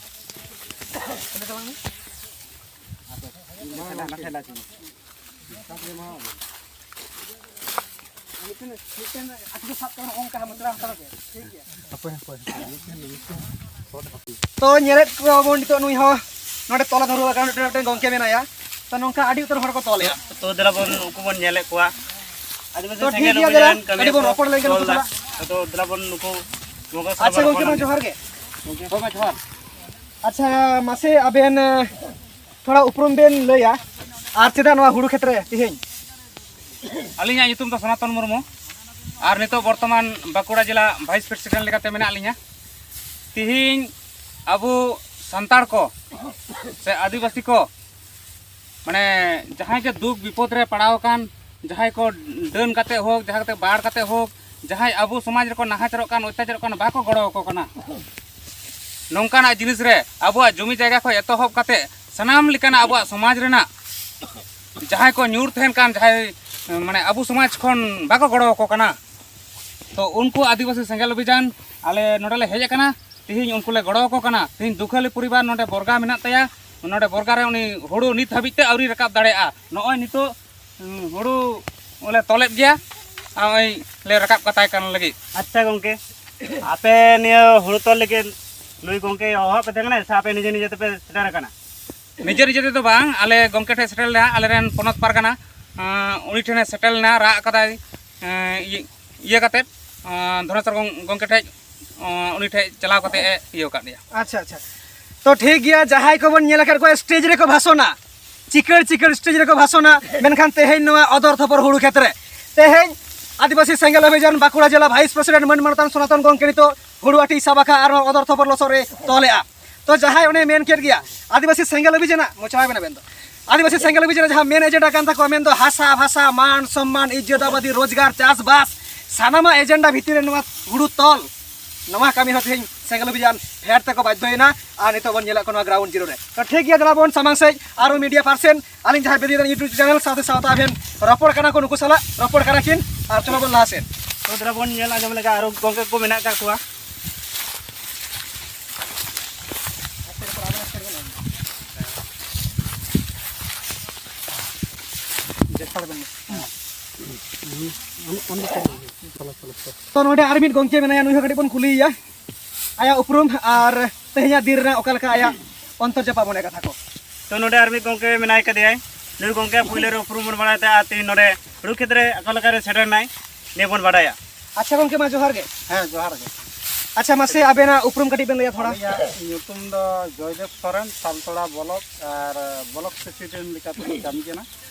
ᱚᱸᱰᱮ ᱛᱟᱲᱟᱢ ᱢᱮ᱾ ᱟᱫᱚ ᱢᱟ ᱱᱟᱥᱮ ᱞᱟᱡ ᱢᱮ᱾ ᱛᱟᱯᱚᱨᱮ ᱢᱟ ᱢᱤᱫᱴᱮᱱ, ᱢᱤᱫᱴᱮᱱ ᱟᱹᱛᱩ ᱥᱟᱵ ᱠᱟᱜ ᱢᱮ, ᱚᱱᱠᱟ ᱢᱚᱪᱲᱟ ᱦᱟᱛᱟᱲ ᱠᱮᱫ᱾ ᱴᱷᱤᱠ ᱜᱮᱭᱟ᱾ ᱦᱟᱯᱳᱭ, ᱦᱟᱯᱳᱭ, ᱦᱟᱯᱳᱭ, ᱢᱤᱫᱴᱮᱱ, ᱢᱤᱫᱴᱮᱱ᱾ ᱛᱚ ᱧᱮᱞᱮᱫ ᱠᱚᱣᱟ ᱵᱚᱱ ᱱᱤᱛᱚᱜ ᱱᱩᱭ ᱦᱚᱸ ᱱᱚᱰᱮ ᱛᱚᱞᱟ ᱫᱷᱩᱨᱟᱹᱣ ᱟᱠᱟᱱ ᱢᱤᱫᱴᱮᱱ, ᱢᱤᱫᱴᱮᱱ ᱜᱚᱝᱠᱮ ᱢᱮᱱᱟᱭᱟ᱾ ᱛᱚ ᱱᱚᱝᱠᱟ ᱟᱹᱰᱤ ᱩᱛᱟᱹᱨ ᱦᱚᱲ ᱠᱚ ᱛᱚᱞᱮᱫᱼᱟ᱾ ᱛᱚ ᱫᱮᱞᱟ ᱵᱚᱱ ᱩᱱᱠᱩ ᱵᱚᱱ ᱧᱮᱞᱮᱫ ᱠᱚᱣᱟ᱾ ᱟᱹᱫᱤᱵᱟᱹᱥᱤ ᱛᱚ ᱴᱷᱤᱠ ᱥᱮᱸᱜᱮᱞ ᱜᱮᱭᱟ, ᱚᱵᱷᱤᱡᱟᱱ ᱫᱮᱞᱟ, ᱠᱟᱹᱢᱤ ᱠᱟᱹᱴᱤᱡ ᱵᱚᱱ ᱠᱚ ᱨᱚᱯᱚᱲ ᱞᱮᱱᱜᱮ ᱛᱚᱞ ᱱᱩᱠᱩ ᱫᱟ᱾ ᱥᱟᱞᱟᱜ᱾ ᱛᱚ ᱫᱮᱞᱟ ᱵᱚᱱ ᱱᱩᱠᱩ ᱜᱚᱝᱠᱮ ᱥᱟᱞᱟᱜ ᱟᱪᱪᱷᱟ ᱵᱚᱱ ᱜᱚᱝᱠᱮ, ᱨᱚᱯᱚᱲ ᱡᱚᱦᱟᱨ ᱜᱮ᱾ ᱞᱮᱱᱜᱮ᱾ ᱦᱳᱭ ᱢᱟ, ᱡᱚᱦᱟᱨ᱾ ᱟᱪᱪᱷᱟ, ᱢᱟᱥᱮ ᱟᱵᱮᱱ, ᱮ, ᱛᱷᱚᱲᱟ ᱩᱯᱨᱩᱢ ᱵᱮᱱ ᱞᱟᱹᱭᱟ, ᱟᱨ ᱪᱮᱫᱟᱜ ᱱᱚᱣᱟ ᱦᱩᱲᱩ ᱠᱷᱮᱛ ᱨᱮ ᱛᱮᱦᱮᱧ? ᱟᱹᱞᱤᱧᱟᱜ ᱧᱩᱛᱩᱢ ᱫᱚ ᱥᱚᱱᱟᱛᱚᱱ ᱢᱩᱨᱢᱩ, ᱟᱨ ᱱᱤᱛᱚᱜ ᱵᱚᱨᱛᱚᱢᱟᱱ ᱵᱟᱸᱠᱩᱲᱟ ᱡᱮᱞᱟ ᱵᱷᱟᱭᱤᱥ ᱯᱨᱮᱥᱤᱰᱮᱱᱴ ᱞᱮᱠᱟᱛᱮ ᱢᱮᱱᱟᱜ ᱞᱤᱧᱟ᱾ ᱛᱤᱦᱤᱧ ᱟᱵᱚ ᱥᱟᱱᱛᱟᱲ ᱠᱚ ᱥᱮ ᱟᱹᱫᱤᱵᱟᱹᱥᱤ ᱠᱚ, ᱢᱟᱱᱮ, ᱡᱟᱦᱟᱸᱭ ᱜᱮ ᱫᱩᱠ ᱵᱤᱯᱚᱫ ᱨᱮ ᱯᱟᱲᱟᱣ ᱟᱠᱟᱱ, ᱡᱟᱦᱟᱸᱭ ᱠᱚ ᱰᱟᱹᱱ ᱠᱟᱛᱮ ᱦᱳᱠ, ᱡᱟᱦᱟᱸ ᱠᱟᱛᱮ ᱵᱟᱲ ᱠᱟᱛᱮ ᱦᱳᱠ, ᱡᱟᱦᱟᱸᱭ ᱟᱵᱚ ᱥᱚᱢᱟᱡᱽ ᱨᱮᱠᱚ ᱱᱟᱦᱟᱪᱟᱨᱚᱜ ᱠᱟᱱ, ᱚᱛᱛᱟᱪᱟᱨᱚᱜ ᱠᱟᱱ, ᱵᱟᱠᱚ ᱜᱚᱲᱚ ᱟᱠᱚ ᱠᱟᱱᱟ᱾ ᱱᱚᱝᱠᱟᱱᱟᱜ ᱡᱤᱱᱤᱥ ᱨᱮ ᱟᱵᱚᱣᱟᱜ ᱡᱚᱢᱤ ᱡᱟᱭᱜᱟ ᱠᱷᱚᱱ ᱮᱛᱚᱦᱚᱵ ᱠᱟᱛᱮ ᱥᱟᱱᱟᱢ ᱞᱮᱠᱟᱱᱟᱜ ᱟᱵᱚᱣᱟᱜ ᱥᱚᱢᱟᱡᱽ ᱨᱮᱱᱟᱜ ᱡᱟᱦᱟᱸᱭ ᱠᱚ ᱧᱩᱨ ᱛᱟᱦᱮᱱ ᱠᱟᱱ, ᱡᱟᱦᱟᱸᱭ, ᱢᱟᱱᱮ, ᱟᱵᱚ ᱥᱚᱢᱟᱡᱽ ᱠᱷᱚᱱ ᱵᱟᱠᱚ ᱜᱚᱲᱚ ᱟᱠᱚ ᱠᱟᱱᱟ᱾ ᱛᱚ ᱩᱱᱠᱩ ᱟᱹᱫᱤᱵᱟᱹᱥᱤ ᱥᱮᱸᱜᱮᱞ ᱚᱵᱷᱤᱡᱟᱱ ᱟᱞᱮ ᱱᱚᱰᱮ ᱞᱮ ᱦᱮᱡ ᱟᱠᱟᱱᱟ, ᱛᱤᱦᱤᱧ ᱩᱱᱠᱩ ᱞᱮ ᱜᱚᱲᱚ ᱟᱠᱚ ᱠᱟᱱᱟ᱾ ᱛᱤᱦᱤᱧ ᱫᱩᱠᱷᱟᱹᱞᱤ ᱯᱚᱨᱤᱵᱟᱨ ᱱᱚᱰᱮ ᱵᱚᱨᱜᱟ ᱢᱮᱱᱟᱜ ᱛᱟᱭᱟ, ᱱᱚᱰᱮ ᱵᱚᱨᱜᱟ ᱨᱮ ᱩᱱᱤ ᱦᱩᱲᱩ ᱱᱤᱛ ᱦᱟᱹᱵᱤᱡ ᱛᱮ ᱟᱹᱣᱨᱤ ᱨᱟᱠᱟᱵ ᱫᱟᱲᱮᱭᱟᱜᱼᱟ᱾ ᱱᱚᱜᱼᱚᱭ ᱱᱤᱛᱚᱜ, ᱩᱸ, ᱦᱩᱲᱩ ᱞᱮ ᱛᱚᱞᱮᱫ ᱜᱮᱭᱟ, ᱟᱨ ᱱᱚᱜᱼᱚᱭ ᱞᱮ ᱨᱟᱠᱟᱵ ᱠᱟᱛᱟᱭ ᱠᱟᱱ ᱞᱟᱹᱜᱤᱫ᱾ ᱟᱪᱪᱷᱟ ᱜᱚᱝᱠᱮ, ᱟᱯᱮ ᱱᱤᱭᱟᱹ ᱦᱩᱲᱩ ᱛᱚᱞ ᱞᱟᱹᱜᱤᱫ ᱱᱩᱭ ᱜᱚᱝᱠᱮ ᱦᱚᱦᱚ ᱯᱮ ᱛᱟᱦᱮᱸ ᱠᱟᱱᱟ ᱥᱮ ᱟᱯᱮ ᱱᱤᱡᱮ ᱱᱤᱡᱮ ᱛᱮᱯᱮ ᱥᱮᱴᱮᱨ ᱟᱠᱟᱱᱟ? ᱱᱤᱡᱮ ᱱᱤᱡᱮ ᱛᱮᱫᱚ ᱵᱟᱝ, ᱟᱞᱮ ᱜᱚᱝᱠᱮ ᱴᱷᱮᱱ ᱥᱮᱴᱮᱨ ᱞᱮᱱᱟ, ᱟᱞᱮᱨᱮᱱ ᱯᱚᱱᱚᱛ ᱯᱟᱨᱜᱟᱱᱟ, ᱟᱸ, ᱩᱱᱤ ᱴᱷᱮᱱᱮ ᱥᱮᱴᱮᱨ ᱞᱮᱱᱟ, ᱨᱟᱜ ᱟᱠᱟᱫᱟᱭ, ᱮᱸ, ᱤᱭᱟᱹ, ᱤᱭᱟᱹ ᱠᱟᱛᱮᱫ, ᱟᱸ, ᱫᱷᱚᱱᱮᱥᱚᱨ ᱜᱚᱝ-, ᱜᱚᱝᱠᱮ ᱴᱷᱮᱡ, ᱟᱸ, ᱩᱱᱤ ᱴᱷᱮᱡ ᱪᱟᱞᱟᱣ ᱠᱟᱛᱮᱫ ᱮ ᱤᱭᱟᱹ ᱟᱠᱟᱫ ᱞᱮᱭᱟ᱾ ᱟᱪᱪᱷᱟ, ᱟᱪᱪᱷᱟ᱾ ᱛᱚ ᱴᱷᱤᱠ ᱜᱮᱭᱟ, ᱡᱟᱦᱟᱸᱭ ᱠᱚᱵᱚᱱ ᱧᱮᱞ ᱟᱠᱟᱫ ᱠᱚᱣᱟ ᱥᱴᱮᱡᱽ ᱨᱮᱠᱚ ᱵᱷᱟᱥᱚᱱᱟ, ᱪᱤᱠᱟᱹᱲ ᱪᱤᱠᱟᱹᱲ ᱥᱴᱮᱡᱽ ᱨᱮᱠᱚ ᱵᱷᱟᱥᱚᱱᱟ, ᱢᱮᱱᱠᱷᱟᱱ ᱛᱮᱦᱮᱧ ᱱᱚᱣᱟ ᱚᱫᱚᱨ ᱛᱷᱚᱯᱚᱨ ᱦᱩᱲᱩ ᱠᱷᱮᱛ ᱨᱮ ᱛᱮᱦᱮᱧ ᱟᱹᱫᱤᱵᱟᱹᱥᱤ ᱥᱮᱸᱜᱮᱞ ᱚᱵᱷᱤᱡᱟᱱ ᱵᱟᱸᱠᱩᱲᱟ ᱡᱮᱞᱟ ᱵᱷᱟᱭᱤᱥ ᱯᱨᱮᱥᱤᱰᱮᱱᱴ ᱢᱟᱹᱱ ᱢᱟᱱᱚᱛᱟᱱ ᱥᱚᱱᱟᱛᱚᱱ ᱜᱚᱢᱠᱮ ᱱᱤᱛᱚᱜ ᱦᱩᱲᱩ ᱟᱹᱴᱤ ᱥᱟᱵ ᱟᱠᱟᱫ ᱟᱨ ᱱᱚᱣᱟ ᱚᱫᱚᱨ ᱛᱷᱚᱯᱚᱨ ᱞᱚᱥᱚᱫ ᱨᱮ ᱛᱚᱞᱮᱜᱼᱟ᱾ ᱛᱚ ᱡᱟᱦᱟᱸᱭ ᱚᱱᱮ ᱢᱮᱱ ᱠᱮᱫ ᱜᱮᱭᱟ ᱟᱹᱫᱤᱵᱟᱹᱥᱤ ᱥᱮᱸᱜᱮᱞ ᱚᱵᱷᱤᱡᱟᱱᱟᱜ ᱢᱚᱪᱲᱟᱭ ᱵᱮᱱ ᱟᱵᱮᱱ ᱫᱚ, ᱟᱹᱫᱤᱵᱟᱹᱥᱤ ᱥᱮᱸᱜᱮᱞ ᱚᱵᱷᱤᱡᱟᱱᱟᱜ ᱡᱟᱦᱟᱸ ᱢᱮᱱ ᱮᱡᱮᱱᱰᱟ ᱠᱟᱱ ᱛᱟᱠᱚᱣᱟ ᱢᱮᱱᱫᱚ ᱦᱟᱥᱟ ᱵᱷᱟᱥᱟ ᱢᱟᱱ ᱥᱚᱢᱢᱟᱱ ᱤᱡᱽᱡᱚᱛ ᱟᱵᱟᱫᱤ ᱨᱳᱡᱽᱜᱟᱨ ᱪᱟᱥᱵᱟᱥ ᱥᱟᱱᱟᱢᱟᱜ ᱮᱡᱮᱱᱰᱟ ᱵᱷᱤᱛᱤᱨ ᱨᱮ ᱱᱚᱣᱟ ᱦᱩᱲᱩ ᱛᱚᱞ, ᱱᱚᱣᱟ ᱠᱟᱹᱢᱤ ᱦᱚᱸ ᱛᱮᱦᱮᱧ ᱥᱮᱸᱜᱮᱞ ᱚᱵᱷᱤᱡᱟᱱ ᱯᱷᱮᱰ ᱛᱮᱠᱚ ᱵᱟᱫᱽᱫᱷᱚᱭᱮᱱᱟ᱾ ᱟᱨ ᱱᱤᱛᱚᱜ ᱵᱚᱱ ᱧᱮᱞᱮᱫ ᱠᱚᱣᱟ ᱱᱚᱣᱟ ᱜᱨᱟᱣᱩᱱᱰ ᱡᱤᱨᱳ ᱨᱮ᱾ ᱛᱚ ᱴᱷᱤᱠ ᱜᱮᱭᱟ, ᱫᱮᱞᱟ ᱵᱚᱱ ᱥᱟᱢᱟᱝ ᱥᱮᱫ ᱟᱨᱚ ᱢᱤᱰᱤᱭᱟ ᱯᱟᱨᱥᱮᱱ ᱟᱹᱞᱤᱧ ᱡᱟᱦᱟᱸᱭ ᱵᱮᱫᱤ ᱫᱟᱱ YouTube ᱪᱮᱱᱮᱞ ᱥᱟᱶᱛᱮ ᱥᱟᱶᱛᱮ ᱟᱵᱮᱱ ᱨᱚᱯᱚᱲ ᱠᱟᱱᱟ ᱠᱚ, ᱱᱩᱠᱩ ᱥᱟᱞᱟᱜ ᱨᱚᱯᱚᱲ ᱠᱟᱱᱟ ᱠᱤᱱ᱾ ᱟᱨ ᱪᱚᱞᱚ ᱵᱚᱱ ᱞᱟᱦᱟ ᱥᱮᱫ᱾ ᱛᱚ ᱫᱮᱞᱟ ᱵᱚᱱ ᱧᱮᱞ ᱟᱸᱡᱚᱢ ᱞᱮᱜᱟ ᱟᱨᱚ ᱜᱚᱝᱠᱮ ᱠᱚ ᱢᱮᱱᱟᱜ ᱟᱠᱟᱫ ᱠᱚᱣᱟ᱾ ᱛᱚ ᱱᱚᱰᱮ ᱟᱨ ᱢᱤᱫ ᱜᱚᱝᱠᱮ ᱢᱮᱱᱟᱭᱟ, ᱱᱩᱭ ᱦᱚᱸ ᱠᱟᱹᱴᱤᱡ ᱵᱚᱱ ᱠᱩᱞᱤᱭᱮᱭᱟ ᱟᱭᱟᱜ ᱩᱯᱨᱩᱢ ᱟᱨ ᱛᱮᱦᱮᱧᱟᱜ ᱫᱤᱱ ᱨᱮᱱᱟᱜ ᱚᱠᱟ ᱞᱮᱠᱟ ᱟᱭᱟᱜ ᱚᱱᱛᱚᱨ ᱡᱟᱯᱟᱜ ᱢᱚᱱᱮ ᱠᱟᱛᱷᱟ ᱠᱚ᱾ ᱛᱚ ᱱᱚᱰᱮ ᱟᱨ ᱢᱤᱫ ᱜᱚᱝᱠᱮ ᱢᱮᱱᱟᱭ ᱠᱟᱫᱮᱭᱟᱭ, ᱱᱩᱭ ᱜᱚᱝᱠᱮ ᱯᱩᱭᱞᱟᱹ ᱨᱮ ᱩᱯᱨᱩᱢ ᱵᱚᱱ ᱵᱟᱲᱟᱭ ᱛᱟᱭᱟ ᱟᱨ ᱛᱮᱦᱮᱧ ᱱᱚᱰᱮ ᱦᱩᱲᱩ ᱠᱷᱮᱛ ᱨᱮ ᱚᱠᱟ ᱞᱮᱠᱟ ᱨᱮ ᱥᱮᱴᱮᱨ ᱮᱱᱟᱭ ᱱᱤᱭᱟᱹ ᱵᱚᱱ ᱵᱟᱰᱟᱭᱟ᱾ ᱟᱪᱪᱷᱟ ᱜᱚᱝᱠᱮ, ᱢᱟ ᱡᱚᱦᱟᱨ ᱜᱮ᱾ ᱦᱮᱸ, ᱡᱚᱦᱟᱨ ᱜᱮ᱾ ᱟᱪᱪᱷᱟ, ᱢᱟᱥᱮ ᱟᱵᱮᱱᱟᱜ ᱩᱯᱨᱩᱢ ᱠᱟᱹᱴᱤᱡ ᱵᱮᱱ ᱞᱟᱹᱭᱟ ᱛᱷᱚᱲᱟ? ᱟᱹᱞᱤᱧᱟᱜ ᱧᱩᱛᱩᱢ ᱫᱚ ᱡᱚᱭᱫᱮᱵ ᱥᱚᱨᱮᱱ, ᱛᱟᱞᱛᱚᱲᱟ ᱵᱞᱚᱠ, ᱟᱨ ᱵᱞᱚᱠ ᱯᱨᱮᱥᱤᱰᱮᱱᱴ ᱞᱮᱠᱟᱛᱮᱞᱤᱧ ᱠᱟᱹᱢᱤ ᱠᱟᱱᱟ᱾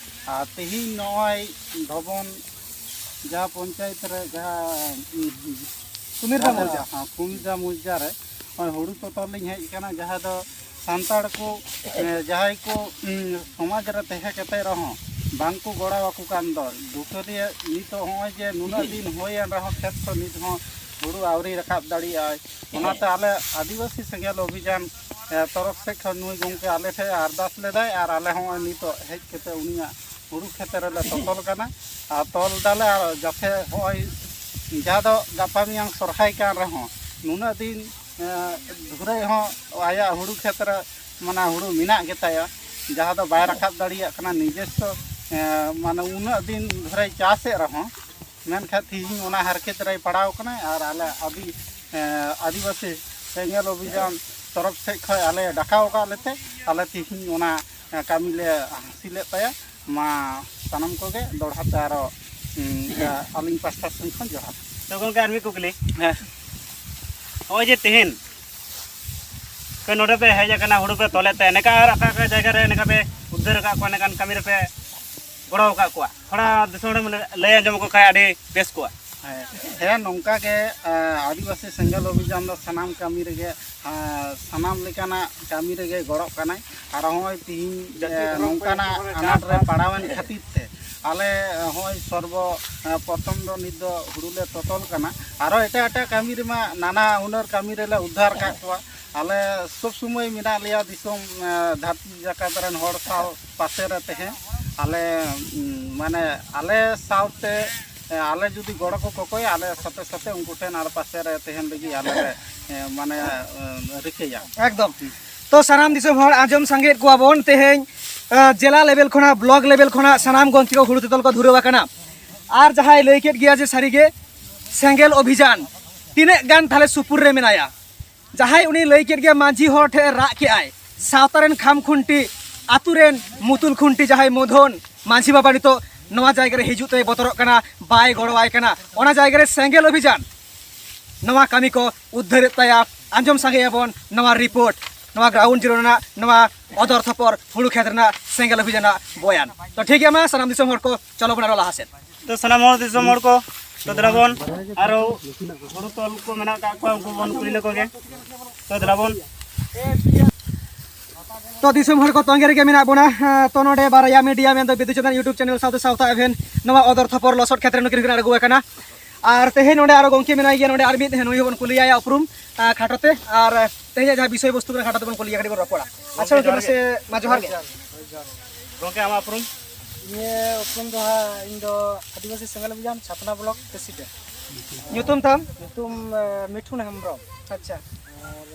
ᱟᱨ ᱛᱮᱦᱮᱧ ᱱᱚᱜᱼᱚᱭ ᱫᱷᱚᱵᱚᱱ ᱡᱟᱦᱟᱸ ᱯᱚᱧᱪᱟᱭᱮᱛ ᱨᱮ ᱡᱟᱦᱟᱸ, ᱩᱸ, ᱠᱩᱢᱤᱨᱫᱟ ᱡᱟᱦᱟᱸ, ᱢᱚᱣᱡᱟ᱾ ᱦᱮᱸ, ᱠᱩᱢᱤᱨᱫᱟ ᱢᱚᱣᱡᱟ ᱨᱮ ᱱᱚᱜᱼᱚᱭ ᱦᱩᱲᱩ ᱛᱚᱛᱚᱨ ᱞᱤᱧ ᱦᱮᱡ ᱟᱠᱟᱱᱟ, ᱡᱟᱦᱟᱸ ᱫᱚ ᱥᱟᱱᱛᱟᱲ ᱠᱚ, ᱮ, ᱡᱟᱦᱟᱸᱭ ᱠᱚ, ᱩᱸ, ᱥᱚᱢᱟᱡᱽ ᱨᱮ ᱛᱟᱦᱮᱸ ᱠᱟᱛᱮ ᱨᱮᱦᱚᱸ ᱵᱟᱝ ᱠᱚ ᱜᱚᱲᱚ ᱟᱠᱚ ᱠᱟᱱ ᱫᱚ, ᱫᱩᱠᱷᱟᱹᱞᱤᱭᱟᱹ ᱱᱤᱛᱚᱜ ᱦᱚᱸᱜᱼᱚᱭ ᱡᱮ ᱱᱩᱱᱟᱹᱜ ᱫᱤᱱ ᱦᱩᱭᱮᱱ ᱨᱮᱦᱚᱸ ᱠᱷᱮᱛ ᱠᱚ ᱱᱤᱛ ᱦᱚᱸ ᱦᱩᱲᱩ ᱟᱹᱣᱨᱤ ᱨᱟᱠᱟᱵ ᱫᱟᱲᱮᱭᱟᱜᱼᱟᱭ᱾ ᱚᱱᱟᱛᱮ ᱟᱞᱮ ᱟᱹᱫᱤᱵᱟᱹᱥᱤ ᱥᱮᱸᱜᱮᱞ ᱚᱵᱷᱤᱡᱟᱱ, ᱮ, ᱛᱚᱨᱚᱯ ᱥᱮᱫ ᱠᱷᱚᱱ ᱱᱩᱭ ᱜᱚᱢᱠᱮ ᱟᱞᱮ ᱴᱷᱮᱱ ᱟᱨᱫᱟᱥ ᱞᱮᱫᱟᱭ ᱟᱨ ᱟᱞᱮ ᱦᱚᱸᱜᱼᱚᱭ ᱱᱤᱛᱚᱜ ᱦᱮᱡ ᱠᱟᱛᱮ ᱩᱱᱤᱭᱟᱜ ᱦᱩᱲᱩ ᱠᱷᱮᱛ ᱨᱮᱞᱮ ᱛᱚᱛᱚᱞ ᱠᱟᱱᱟ᱾ ᱟᱨ ᱛᱚᱞ ᱫᱟᱞᱮ ᱟᱨ ᱡᱟᱛᱮ ᱦᱚᱸᱜᱼᱚᱭ ᱡᱟᱦᱟᱸ ᱫᱚ ᱜᱟᱯᱟ ᱢᱮᱭᱟᱝ ᱥᱚᱨᱦᱟᱭ ᱠᱟᱱ ᱨᱮᱦᱚᱸ ᱱᱩᱱᱟᱹᱜ ᱫᱤᱱ, ᱮ, ᱫᱷᱩᱨᱟᱹᱭ ᱦᱚᱸ ᱟᱭᱟᱜ ᱦᱩᱲᱩ ᱠᱷᱮᱛ ᱨᱮ ᱢᱟᱱᱮ ᱦᱩᱲᱩ ᱢᱮᱱᱟᱜ ᱜᱮᱛᱟᱭᱟ, ᱡᱟᱦᱟᱸ ᱫᱚ ᱵᱟᱭ ᱨᱟᱠᱟᱵ ᱫᱟᱲᱮᱭᱟᱜ ᱠᱟᱱᱟ ᱱᱤᱡᱮᱥᱥᱚ, ᱮ, ᱢᱟᱱᱮ ᱩᱱᱟᱹᱜ ᱫᱤᱱ ᱫᱷᱚᱨᱮᱭ ᱪᱟᱥᱮᱫ ᱨᱮᱦᱚᱸ, ᱢᱮᱱᱠᱷᱟᱱ ᱛᱮᱦᱮᱧ ᱚᱱᱟ ᱦᱟᱨᱠᱮᱛ ᱨᱮᱭ ᱯᱟᱲᱟᱣ ᱠᱟᱱᱟᱭ᱾ ᱟᱨ ᱟᱞᱮ ᱟᱹᱫᱤ-, ᱮ, ᱟᱹᱫᱤᱵᱟᱹᱥᱤ ᱥᱮᱸᱜᱮᱞ ᱚᱵᱷᱤᱡᱟᱱ ᱛᱚᱨᱚᱯ ᱥᱮᱫ ᱠᱷᱚᱱ ᱟᱞᱮ ᱰᱟᱠᱟᱣ ᱟᱠᱟᱫ ᱞᱮᱛᱮ ᱟᱞᱮ ᱛᱮᱦᱮᱧ ᱚᱱᱟ, ᱮ, ᱠᱟᱹᱢᱤ ᱞᱮ ᱦᱟᱹᱥᱤᱞᱮᱫ ᱛᱟᱭᱟ᱾ ᱢᱟ ᱥᱟᱱᱟᱢ ᱠᱚᱜᱮ ᱫᱚᱦᱲᱟ ᱛᱮ ᱟᱨᱚ, ᱩᱸ, ᱮ, ᱟᱹᱞᱤᱧ ᱯᱟᱥᱴᱟ ᱥᱮᱱ ᱠᱷᱚᱱ ᱡᱚᱦᱟᱨ᱾ ᱛᱚ ᱜᱚᱢᱠᱮ ᱟᱨ ᱢᱤᱫ ᱠᱩᱠᱞᱤ᱾ ᱦᱮᱸ᱾ ᱱᱚᱜᱼᱚᱭ ᱡᱮ ᱛᱮᱦᱮᱧ ᱯᱮ ᱱᱚᱰᱮ ᱯᱮ ᱦᱮᱡ ᱟᱠᱟᱱᱟ, ᱦᱩᱲᱩ ᱯᱮ ᱛᱚᱞᱮᱫ ᱛᱮ, ᱮᱱᱮᱠᱟ ᱟᱨ ᱚᱠᱟ ᱚᱠᱟ ᱡᱟᱭᱜᱟ ᱨᱮ ᱮᱱᱮᱠᱟ ᱯᱮ ᱩᱫᱷᱟᱹᱨ ᱟᱠᱟᱫ ᱠᱚᱣᱟ, ᱮᱸᱰᱮᱠᱷᱟᱱ ᱠᱟᱹᱢᱤ ᱨᱮᱯᱮ ᱜᱚᱲᱚ ᱟᱠᱟᱫ ᱠᱚᱣᱟ? ᱛᱷᱚᱲᱟ ᱫᱤᱥᱚᱢ ᱦᱚᱲᱮᱢ ᱞᱟᱹᱭ ᱟᱸᱡᱚᱢ ᱟᱠᱚ ᱠᱷᱟᱱ ᱟᱹᱰᱤ ᱵᱮᱥ ᱠᱚᱜᱼᱟ᱾ ᱦᱮᱸ, ᱦᱮᱸ, ᱱᱚᱝᱠᱟ ᱜᱮ, ᱟᱸ, ᱟᱹᱫᱤᱵᱟᱹᱥᱤ ᱥᱮᱸᱜᱮᱞ ᱚᱵᱷᱤᱡᱟᱱ ᱫᱚ ᱥᱟᱱᱟᱢ ᱠᱟᱹᱢᱤ ᱨᱮᱜᱮ, ᱟᱸ, ᱥᱟᱱᱟᱢ ᱞᱮᱠᱟᱱᱟᱜ ᱠᱟᱹᱢᱤ ᱨᱮᱜᱮ ᱜᱚᱲᱚᱜ ᱠᱟᱱᱟᱭ᱾ ᱟᱨ ᱦᱚᱸᱜᱼᱚᱭ ᱛᱤᱦᱤᱧ, ᱡᱟᱹᱛᱤ ᱮᱸ, ᱫᱷᱚᱨᱚᱢ ᱱᱚᱝᱠᱟᱱᱟᱜ ᱠᱚᱨᱮ ᱟᱱᱟᱴ ᱨᱮ ᱡᱟᱦᱟᱸ ᱯᱟᱲᱟᱣᱮᱱ ᱠᱷᱟᱹᱛᱤᱨ ᱛᱮ ᱟᱞᱮ, ᱮᱸ, ᱦᱚᱸᱜᱼᱚᱭ ᱥᱚᱨᱵᱚ, ᱮᱸ, ᱯᱨᱚᱛᱷᱚᱢ ᱫᱚ ᱱᱤᱛ ᱫᱚ ᱦᱩᱲᱩ ᱞᱮ ᱛᱚᱛᱚᱞ ᱠᱟᱱᱟ᱾ ᱟᱨᱚ ᱮᱴᱟᱜ ᱮᱴᱟᱜ ᱠᱟᱹᱢᱤ ᱨᱮᱢᱟ ᱱᱟᱱᱟ ᱦᱩᱱᱟᱹᱨ ᱠᱟᱹᱢᱤ ᱨᱮᱞᱮ ᱩᱫᱽᱫᱷᱟᱨ ᱠᱟᱜ ᱠᱚᱣᱟ᱾ ᱟᱞᱮ ᱥᱚᱵ ᱥᱚᱢᱚᱭ ᱢᱮᱱᱟᱜ ᱞᱮᱭᱟ ᱫᱤᱥᱚᱢ, ᱮᱸ, ᱫᱷᱟᱹᱨᱛᱤ ᱡᱟᱠᱟᱛ ᱨᱮᱱ ᱦᱚᱲ ᱥᱟᱶ ᱯᱟᱥᱮ ᱨᱮ ᱛᱟᱦᱮᱸ᱾ ᱟᱞᱮ, ᱩᱸ, ᱢᱟᱱᱮ ᱟᱞᱮ ᱥᱟᱶᱛᱮ, ᱮᱸ, ᱟᱞᱮ ᱡᱩᱫᱤ ᱜᱚᱲᱚ ᱠᱚ ᱠᱚᱠᱚᱭᱟ, ᱟᱞᱮ ᱥᱟᱛᱮ ᱥᱟᱛᱮ ᱩᱱᱠᱩ ᱴᱷᱮᱱ ᱟᱨ ᱯᱟᱥᱮ ᱨᱮ ᱛᱟᱦᱮᱱ ᱞᱟᱹᱜᱤᱫ ᱟᱞᱮ ᱞᱮ, ᱮᱸ, ᱢᱟᱱᱮ, ᱮᱸ, ᱨᱤᱠᱟᱹᱭᱟ᱾ ᱮᱠᱫᱚᱢ᱾ ᱛᱚ ᱥᱟᱱᱟᱢ ᱫᱤᱥᱚᱢ ᱦᱚᱲ ᱟᱸᱡᱚᱢ ᱥᱟᱸᱜᱮᱭᱮᱫ ᱠᱚᱣᱟ ᱵᱚᱱ ᱛᱮᱦᱮᱧ, ᱮᱸ, ᱡᱮᱞᱟ ᱞᱮᱵᱮᱞ ᱠᱷᱚᱱᱟᱜ, ᱵᱞᱚᱠ ᱞᱮᱵᱮᱞ ᱠᱷᱚᱱᱟᱜ ᱥᱟᱱᱟᱢ ᱜᱚᱢᱠᱮ ᱠᱚ ᱦᱩᱲᱩ ᱛᱚᱛᱚᱞ ᱠᱚ ᱫᱷᱩᱨᱟᱹᱣ ᱟᱠᱟᱱᱟ᱾ ᱟᱨ ᱡᱟᱦᱟᱸᱭ ᱞᱟᱹᱭ ᱠᱮᱫ ᱜᱮᱭᱟ ᱡᱮ ᱥᱟᱹᱨᱤᱜᱮ ᱥᱮᱸᱜᱮᱞ ᱚᱵᱷᱤᱡᱟᱱ ᱛᱤᱱᱟᱹᱜ ᱜᱟᱱ ᱛᱟᱦᱞᱮ ᱥᱩᱯᱩᱨ ᱨᱮ ᱢᱮᱱᱟᱭᱟ, ᱡᱟᱦᱟᱸᱭ ᱩᱱᱤ ᱞᱟᱹᱭ ᱠᱮᱫ ᱜᱮᱭᱟ ᱢᱟᱹᱡᱷᱤ ᱦᱚᱲ ᱴᱷᱮᱱ ᱨᱟᱜ ᱠᱮᱫᱟᱭ, ᱥᱟᱶᱛᱟ ᱨᱮᱱ ᱠᱷᱟᱢ ᱠᱷᱩᱱᱴᱤ, ᱟᱛᱩ ᱨᱮᱱ ᱢᱩᱛᱩᱞ ᱠᱷᱩᱱᱴᱤ ᱡᱟᱦᱟᱸᱭ ᱢᱚᱫᱷᱚᱱ ᱢᱟᱹᱡᱷᱤ ᱵᱟᱵᱟ ᱱᱤᱛᱚᱜ ᱱᱚᱣᱟ ᱡᱟᱭᱜᱟ ᱨᱮ ᱦᱤᱡᱩᱜ ᱛᱮᱭ ᱵᱚᱛᱚᱨᱚᱜ ᱠᱟᱱᱟ, ᱵᱟᱭ ᱜᱚᱲᱚᱣᱟᱭ ᱠᱟᱱᱟ, ᱚᱱᱟ ᱡᱟᱭᱜᱟ ᱨᱮ ᱥᱮᱸᱜᱮᱞ ᱚᱵᱷᱤᱡᱟᱱ ᱱᱚᱣᱟ ᱠᱟᱹᱢᱤ ᱠᱚ ᱩᱫᱽᱫᱷᱟᱹᱨᱮᱫ ᱛᱟᱭᱟ᱾ ᱟᱸᱡᱚᱢ ᱥᱟᱸᱜᱮᱭᱟᱵᱚᱱ ᱱᱚᱣᱟ ᱨᱤᱯᱳᱨᱴ, ᱱᱚᱣᱟ ᱜᱨᱟᱣᱩᱱᱰ ᱡᱤᱨᱳ ᱨᱮᱱᱟᱜ ᱱᱚᱣᱟ ᱚᱫᱚᱨ ᱛᱷᱚᱯᱚᱨ ᱦᱩᱲᱩ ᱠᱷᱮᱛ ᱨᱮᱱᱟᱜ ᱥᱮᱸᱜᱮᱞ ᱚᱵᱷᱤᱡᱟᱱᱟᱜ ᱵᱚᱭᱟᱱ᱾ ᱛᱚ ᱴᱷᱤᱠ ᱜᱮᱭᱟ, ᱢᱟ ᱥᱟᱱᱟᱢ ᱫᱤᱥᱚᱢ ᱦᱚᱲ ᱠᱚ ᱪᱚᱞᱚ ᱵᱚᱱ ᱟᱨᱚ ᱞᱟᱦᱟ ᱥᱮᱫ᱾ ᱛᱚ ᱥᱟᱱᱟᱢ ᱦᱚᱲ ᱫᱤᱥᱚᱢ ᱦᱚᱲ ᱠᱚ, ᱛᱚ ᱫᱮᱞᱟ ᱵᱚᱱ ᱟᱨᱚ ᱦᱩᱲᱩ ᱛᱚᱞ ᱠᱚ ᱢᱮᱱᱟᱜ ᱟᱠᱟᱫ ᱠᱚᱣᱟ, ᱩᱱᱠᱩ ᱵᱚᱱ ᱠᱩᱞᱤ ᱞᱮᱠᱚ ᱜᱮ᱾ ᱛᱚ ᱫᱮᱞᱟ ᱵᱚᱱ᱾ ᱛᱚ ᱫᱤᱥᱚᱢ ᱦᱚᱲ ᱠᱚ ᱛᱚᱸᱜᱮ ᱨᱮᱜᱮ ᱢᱮᱱᱟᱜ ᱵᱚᱱᱟ᱾ ᱦᱮᱸ, ᱛᱚ ᱱᱚᱰᱮ ᱵᱟᱨᱭᱟ ᱢᱤᱰᱤᱭᱟ, ᱢᱮᱱᱫᱚ ᱵᱤᱫᱩ ᱪᱟᱸᱫᱟᱱ YouTube ᱪᱮᱱᱮᱞ ᱥᱟᱶᱛᱮ ᱥᱟᱶᱛᱟ ᱮᱵᱷᱮᱱ, ᱱᱚᱣᱟ ᱚᱫᱚᱨ ᱛᱷᱚᱯᱚᱨ ᱞᱚᱥᱚᱫ ᱠᱷᱮᱛ ᱨᱮ ᱱᱩᱠᱤᱱ ᱦᱚᱸᱠᱤᱱ ᱟᱬᱜᱚ ᱟᱠᱟᱱᱟ᱾ ᱟᱨ ᱛᱮᱦᱮᱧ ᱱᱚᱰᱮ ᱟᱨᱚ ᱜᱚᱢᱠᱮ ᱢᱮᱱᱟᱭ ᱜᱮᱭᱟ, ᱱᱚᱰᱮ ᱟᱨ ᱢᱤᱫ, ᱱᱩᱭ ᱦᱚᱸᱵᱚᱱ ᱠᱩᱞᱤᱭᱟᱭᱟ ᱩᱯᱨᱩᱢ, ᱟᱸ, ᱠᱷᱟᱴᱚ ᱛᱮ᱾ ᱟᱨ ᱛᱮᱦᱮᱧᱟᱜ ᱡᱟᱦᱟᱸ ᱵᱤᱥᱚᱭ ᱵᱚᱥᱛᱩ ᱠᱟᱱᱟ, ᱠᱷᱟᱴᱚ ᱛᱮᱵᱚᱱ ᱠᱩᱞᱤᱭᱟ, ᱠᱟᱹᱴᱤᱡ ᱵᱚᱱ ᱨᱚᱯᱚᱲᱟ᱾ ᱟᱪᱪᱷᱟ, ᱜᱚᱢᱠᱮ, ᱜᱚᱢᱠᱮ, ᱡᱚᱦᱟᱨ ᱢᱟᱥᱮ, ᱜᱮ᱾ ᱢᱟ ᱡᱚᱦᱟᱨ ᱜᱮ᱾ ᱜᱚᱢᱠᱮ, ᱟᱢᱟᱜ ᱩᱯᱨᱩᱢ? ᱤᱧᱟᱹᱜ ᱩᱯᱨᱩᱢ ᱫᱚ ᱦᱟᱸᱜ, ᱤᱧ ᱫᱚ ᱟᱹᱫᱤᱵᱟᱹᱥᱤ ᱥᱮᱸᱜᱮᱞ ᱚᱵᱷᱤᱡᱟᱱ ᱪᱷᱟᱛᱱᱟ ᱵᱞᱚᱠ ᱯᱨᱮᱥᱤᱰᱮᱱᱴ᱾ ᱧᱩᱛᱩᱢ ᱛᱟᱢ? ᱧᱩᱛᱩᱢ, ᱮ, ᱢᱤᱴᱷᱩᱱ ᱦᱮᱢᱵᱨᱚᱢ᱾ ᱟᱪᱪᱷᱟ᱾ ᱟᱨ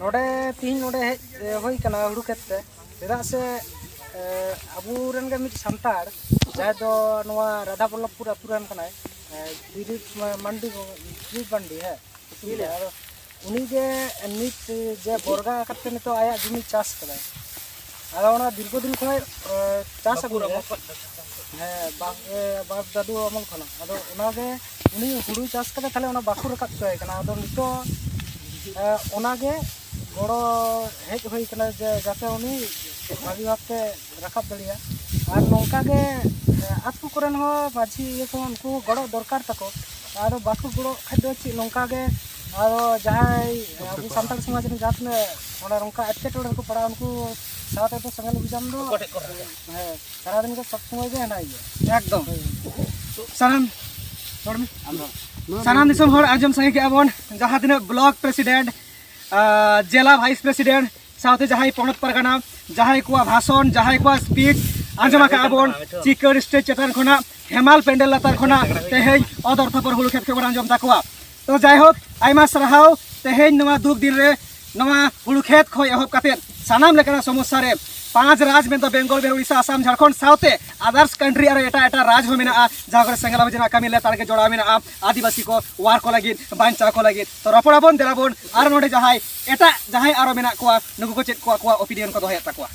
ᱱᱚᱰᱮ ᱛᱤᱦᱤᱧ ᱱᱚᱰᱮ ᱦᱮᱡ, ᱮ, ᱦᱩᱭ ᱠᱟᱱᱟ ᱦᱩᱲᱩ ᱠᱷᱮᱛ ᱛᱮ, ᱪᱮᱫᱟᱜ ᱥᱮ, ᱮ, ᱟᱵᱚᱨᱮᱱ ᱜᱮ ᱢᱤᱫ ᱥᱟᱱᱛᱟᱲ, ᱡᱟᱦᱟᱸᱭ ᱫᱚ ᱱᱚᱣᱟ ᱨᱟᱫᱷᱟ ᱵᱚᱞᱞᱚᱵᱷᱯᱩᱨ ᱟᱹᱛᱩ ᱨᱮᱱ ᱠᱟᱱᱟᱭ, ᱮ, ᱫᱤᱞᱤᱯ ᱢᱟ-, ᱢᱟᱱᱰᱤ, ᱫᱤᱞᱤᱯ ᱢᱟᱱᱰᱤ, ᱦᱮᱸ, ᱧᱩᱛᱩᱢ ᱛᱟᱭ᱾ ᱟᱫᱚ ᱩᱱᱤ ᱜᱮ ᱱᱤᱛ ᱡᱮ ᱵᱚᱨᱜᱟ ᱟᱠᱟᱫ ᱛᱮ ᱱᱤᱛᱚᱜ ᱟᱭᱟᱜ ᱡᱩᱢᱤ ᱪᱟᱥ ᱠᱟᱫᱟᱭ᱾ ᱟᱫᱚ ᱚᱱᱟ ᱫᱤᱨᱜᱷᱚ ᱫᱤᱱ ᱠᱷᱚᱱ, ᱮ, ᱪᱟᱥ ᱟᱹᱜᱩ ᱞᱮᱫᱟᱭ᱾ ᱦᱮᱸ, ᱵᱟ-, ᱮ, ᱵᱟᱯ ᱫᱟᱫᱩ ᱟᱢᱚᱞ ᱠᱷᱚᱱᱟᱜ᱾ ᱟᱫᱚ ᱚᱱᱟᱜᱮ ᱩᱱᱤ ᱦᱩᱲᱩ ᱪᱟᱥ ᱠᱟᱫᱟᱭ, ᱛᱟᱦᱞᱮ ᱚᱱᱟ ᱵᱟᱠᱚ ᱨᱟᱠᱟᱵ ᱦᱚᱪᱚᱭ ᱠᱟᱱᱟ᱾ ᱟᱫᱚ ᱱᱤᱛᱚᱜ, ᱮ, ᱚᱱᱟᱜᱮ ᱜᱚᱲᱚ ᱦᱮᱡ ᱦᱩᱭ ᱠᱟᱱᱟ ᱡᱮ ᱡᱟᱛᱮ ᱩᱱᱤ ᱵᱷᱟᱹᱜᱤ ᱵᱷᱟᱵᱛᱮ ᱨᱟᱠᱟᱵ ᱫᱟᱲᱮᱭᱟᱜᱼᱟ᱾ ᱟᱨ ᱱᱚᱝᱠᱟ ᱜᱮ ᱟᱹᱛᱩ ᱠᱚᱨᱮᱱ ᱦᱚᱸ ᱢᱟᱹᱡᱷᱤ ᱤᱭᱟᱹ ᱠᱚᱦᱚᱸ ᱩᱱᱠᱩ ᱜᱚᱲᱚ ᱫᱚᱨᱠᱟᱨ ᱛᱟᱠᱚ᱾ ᱟᱫᱚ ᱵᱟᱠᱚ ᱜᱚᱲᱚᱜ ᱠᱷᱟᱡ ᱫᱚ ᱪᱮᱫ, ᱱᱚᱝᱠᱟ ᱜᱮ ᱟᱫᱚ ᱡᱟᱦᱟᱸᱭ ᱟᱵᱚ ᱥᱟᱱᱛᱟᱲ ᱥᱚᱢᱟᱡᱽ ᱨᱮᱱ ᱡᱟᱦᱟᱸ ᱛᱤᱱᱟᱹᱜ ᱚᱱᱮ ᱱᱚᱝᱠᱟ ᱮᱴᱠᱮᱴᱚᱬᱮ ᱨᱮᱠᱚ ᱯᱟᱲᱟᱜᱼᱟ, ᱩᱱᱠᱩ ᱥᱟᱶᱛᱮ ᱫᱚ ᱥᱮᱸᱜᱮᱞ ᱚᱵᱷᱤᱡᱟᱱ ᱫᱚ ᱦᱮᱸ, ᱥᱟᱨᱟᱫᱤᱱ ᱜᱮ ᱥᱚᱵ ᱥᱚᱢᱚᱭ ᱜᱮ ᱦᱮᱱᱟᱜ ᱜᱮᱭᱟ᱾ ᱮᱠᱫᱚᱢ᱾ ᱥᱟᱱᱟᱢ ᱨᱚᱲ ᱢᱮ᱾ ᱥᱟᱱᱟᱢ ᱫᱤᱥᱚᱢ ᱦᱚᱲ ᱟᱸᱡᱚᱢ ᱥᱟᱸᱜᱮ ᱠᱮᱜᱼᱟ ᱵᱚᱱ, ᱡᱟᱦᱟᱸ ᱛᱤᱱᱟᱹᱜ ᱵᱞᱚᱠ ᱯᱨᱮᱥᱤᱰᱮᱱᱴ, ᱟᱨ ᱡᱮᱞᱟ ᱵᱷᱟᱭᱤᱥ ᱯᱨᱮᱥᱤᱰᱮᱱᱴ, ᱥᱟᱶᱛᱮ ᱡᱟᱦᱟᱸᱭ ᱯᱚᱱᱚᱛ ᱯᱟᱨᱜᱟᱱᱟ, ᱡᱟᱦᱟᱸᱭ ᱠᱚᱣᱟᱜ ᱵᱷᱟᱥᱚᱱ, ᱡᱟᱦᱟᱸᱭ ᱠᱚᱣᱟᱜ ᱥᱯᱤᱪ ᱟᱸᱡᱚᱢ ᱟᱠᱟᱫᱼᱟ ᱵᱚᱱ, ᱪᱤᱠᱟᱹᱲ ᱥᱴᱮᱡᱽ ᱪᱮᱛᱟᱱ ᱠᱷᱚᱱᱟᱜ ᱦᱮᱢᱟᱞ ᱯᱮᱱᱰᱮᱞ ᱞᱟᱛᱟᱨ ᱠᱷᱚᱱᱟᱜ ᱛᱮᱦᱮᱧ ᱚᱫᱚᱨᱛᱷᱟᱯᱚᱨ ᱦᱩᱲᱩ ᱠᱷᱮᱛ ᱠᱷᱚᱱ ᱵᱚᱱ ᱟᱸᱡᱚᱢ ᱛᱟᱠᱚᱣᱟ᱾ ᱛᱚ ᱡᱟᱭᱦᱳᱠ, ᱟᱭᱢᱟ ᱥᱟᱨᱦᱟᱣ᱾ ᱛᱮᱦᱮᱧ ᱱᱚᱣᱟ ᱫᱩᱠ ᱫᱤᱱ ᱨᱮ ᱱᱚᱣᱟ ᱦᱩᱲᱩ ᱠᱷᱮᱛ ᱠᱷᱚᱱ ᱮᱦᱚᱵ ᱠᱟᱛᱮᱫ ᱥᱟᱱᱟᱢ ᱞᱮᱠᱟᱱᱟᱜ ᱥᱚᱢᱚᱥᱥᱟ ᱨᱮ ᱯᱟᱸᱪ ᱨᱟᱡᱽ ᱢᱮᱱᱫᱚ ᱵᱮᱝᱜᱚᱞ, ᱵᱤᱦᱟᱨ, ᱩᱲᱤᱥᱥᱟ, ᱟᱥᱟᱢ, ᱡᱷᱟᱲᱠᱷᱚᱸᱰ ᱥᱟᱶᱛᱮ ᱟᱫᱟᱨᱥ ᱠᱟᱱᱴᱨᱤ ᱟᱨ ᱮᱴᱟᱜ ᱮᱴᱟᱜ ᱨᱟᱡᱽ ᱦᱚᱸ ᱢᱮᱱᱟᱜᱼᱟ, ᱡᱟᱦᱟᱸ ᱠᱚᱨᱮ ᱥᱮᱸᱜᱮᱞ ᱟᱵᱷᱤ ᱨᱮᱱᱟᱜ ᱠᱟᱹᱢᱤ ᱞᱮᱛᱟᱲ ᱜᱮ ᱡᱚᱲᱟᱣ ᱢᱮᱱᱟᱜᱼᱟ, ᱟᱹᱫᱤᱵᱟᱹᱥᱤ ᱠᱚ ᱣᱟᱨ ᱠᱚ ᱞᱟᱹᱜᱤᱫ, ᱵᱟᱧᱪᱟᱣ ᱠᱚ ᱞᱟᱹᱜᱤᱫ᱾ ᱛᱚ ᱨᱚᱯᱚᱲ ᱟᱵᱚᱱ, ᱫᱮᱞᱟ ᱵᱚᱱ ᱟᱨ ᱱᱚᱰᱮ ᱡᱟᱦᱟᱸᱭ ᱮᱴᱟᱜ ᱡᱟᱦᱟᱸᱭ ᱟᱨᱚ ᱢᱮᱱᱟᱜ ᱠᱚᱣᱟ, ᱱᱩᱠᱩ ᱠᱚ ᱪᱮᱫ ᱠᱚ ᱟᱠᱚᱣᱟᱜ ᱚᱯᱤᱱᱤᱭᱚᱱ ᱠᱚ ᱫᱚᱦᱚᱭᱮᱫ ᱛᱟᱠᱚᱣᱟ᱾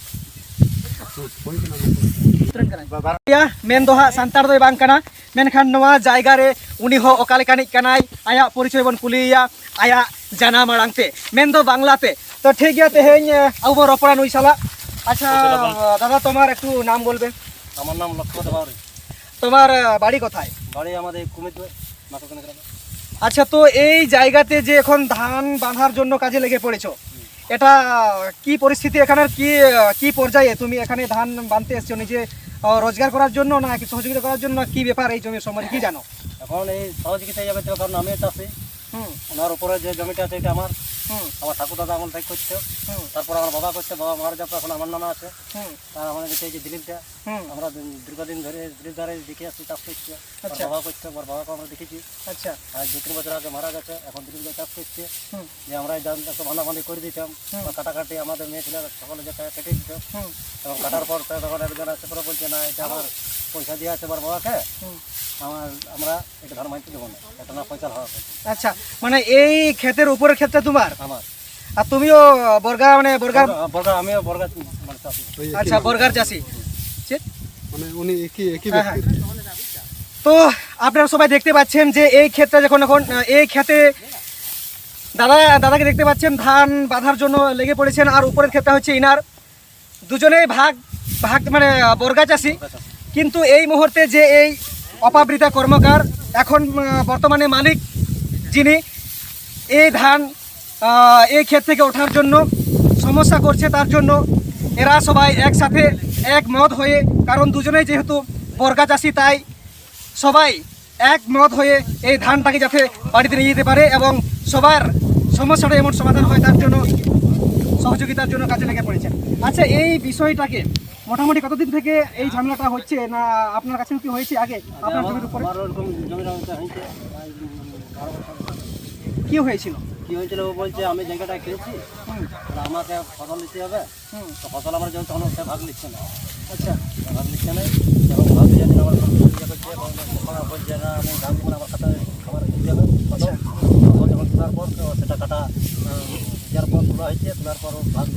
ᱢᱮᱱ ᱫᱚ ᱦᱟᱸᱜ ᱥᱟᱱᱛᱟᱲ ᱫᱚᱭ ᱵᱟᱝ ᱠᱟᱱᱟ, ᱢᱮᱱᱠᱷᱟᱱ ᱱᱚᱣᱟ ᱡᱟᱭᱜᱟ ᱨᱮ ᱩᱱᱤ ᱦᱚᱸ ᱚᱠᱟ ᱞᱮᱠᱟᱱᱤᱡ ᱠᱟᱱᱟᱭ, ᱟᱭᱟᱜ ᱯᱚᱨᱤᱪᱚᱭ ᱵᱚᱱ ᱠᱩᱞᱤᱭᱮᱭᱟ, ᱟᱭᱟᱜ ᱡᱟᱱᱟᱢ ᱟᱲᱟᱝ ᱛᱮ, ᱢᱮᱱᱫᱚ ᱵᱟᱝᱞᱟ ᱛᱮ᱾ ᱛᱚ ᱴᱷᱤᱠ ᱜᱮᱭᱟ, ᱛᱮᱦᱮᱧ ᱟᱵᱚ ᱵᱚᱱ ᱨᱚᱯᱚᱲᱟ ᱱᱩᱭ ᱥᱟᱞᱟᱜ᱾ ᱟᱪᱪᱷᱟ, ᱫᱟᱫᱟ, ᱛᱳᱢᱟᱨ ᱮᱠᱴᱩ ᱱᱟᱢ ᱵᱚᱞᱵᱮ? আমার নাম লক্ষ্য দেবাউরি। তোমার বাড়ি কোথায়? বাড়ি আমাদের কুমিরপুর, মাথাকান্দি গ্রামে। আচ্ছা, তো এই জায়গাতে যে এখন ধান বাঁধার জন্য কাজে লেগে পড়েছো, এটা কি পরিস্থিতি, এখানের কি কি পর্যায়ে তুমি এখানে ধান বাঁধতে এসছো? নিজে আহ, রোজগার করার জন্য না কি সহযোগিতা করার জন্য, না কি ব্যাপার এই জমির সম্বন্ধে কি জানো? এখন এই সহযোগিতা যাবে তো, কারণ আমিও চাষি। হুম। ওনার উপরে যে জমিটা আছে, এটা আমার। হুম। আমার ঠাকুর দাদা আমল থেকে করছে। হুম। তারপর আমার বাবা করছে, বাবা মারা যাওয়ার পর এখন আমার নামে আছে। হুম। আর আমাদের এই যে দিলীপটা, হুম। আমরা দীর্ঘদিন ধরে দিলীপ দারে দেখে আসছি, চাষ করছে। আচ্ছা। বাবা করছে, আমার বাবাকে আমরা দেখেছি। আচ্ছা। আর দু তিন বছর আগে মারা গেছে, এখন দিলীপ দা চাষ করছে। হুম। যে আমরা এই ধান একটু ভাঙাভাঙি করে দিতাম, হুম। বা কাটাকাটি আমাদের মেয়ে ছেলেরা সকলে যে কেটে দিত। হুম। এবং কাটার পর তার তখন একজন আছে, করে বলছে, "না, এটা আমার পয়সা দিয়ে আছে আমার বাবাকে, হুম। আমার, আমরা এটা ধান মানতে দেবো না, এটা না পয়সা হওয়া পর্যন্ত।" আচ্ছা, মানে এই ক্ষেতের উপরের ক্ষেতটা তোমার? আমার। আর তুমিও বর্গা, মানে বর্গার? বর্গা, বর্গা, আমিও বর্গা, মানে চাষি। ওই একই আচ্ছা, নাম। বর্গার চাষি। ঠিক? মানে উনি একই, একই হ্যাঁ, ব্যক্তি। হ্যাঁ। তো আপনারা সবাই দেখতে পাচ্ছেন যে এই ক্ষেতটা যখন এখন, আহ, এই ক্ষেতে দাদা, দাদাকে দেখতে পাচ্ছেন ধান বাঁধার জন্য লেগে পড়েছেন, আর উপরের ক্ষেতটা হচ্ছে ইনার। দুজনেই ভাগ ভাগ মানে আহ, বর্গা চাষি। কিন্তু এই মুহূর্তে যে এই অপাবৃতা কর্মকার এখন আহ, বর্তমানে মালিক যিনি, এই ধান আহ, এই ক্ষেত থেকে ওঠার জন্য সমস্যা করছে, তার জন্য এরা সবাই একসাথে একমত হয়ে, কারণ দুজনেই যেহেতু বর্গা চাষি, তাই সবাই একমত হয়ে এই ধানটাকে যাতে বাড়িতে নিয়ে যেতে পারে এবং সবার সমস্যাটা এমন সমাধান হয়, তার জন্য সহযোগিতার জন্য কাজে লেগে পড়েছেন। আচ্ছা, এই বিষয়টাকে মোটামুটি কতদিন থেকে এই ঝামেলাটা হচ্ছে? না, আপনার কাছে কি হয়েছে আগে আপনার আমার জমির উপরে? আমার ওরকম জমির অবস্থা হয়েছে প্রায় বারো বছর। কি হয়েছিল? কি হয়েছিল, ও বলছে আমি জায়গাটা কিনছি, হুম। আর আমাকে ফসল দিতে হবে। হুম। তো ফসল আমার জন্য তখন ওকে ভাগ নিচ্ছে না। আচ্ছা। ভাগ নিচ্ছে না। এবং ভাগ দিয়ে দিলে আমার সব কিছু ইয়ে করছে, এবং ওখানে বলছে না, আমি ধান দেবো না, আমার খাতা আমার দিতে হবে ফসল। আচ্ছা। ফসল যখন তোলার পর তো সেটা কাটা, আহ, দেওয়ার পর তোলা হয়েছে, তোলার পর ও ভাগ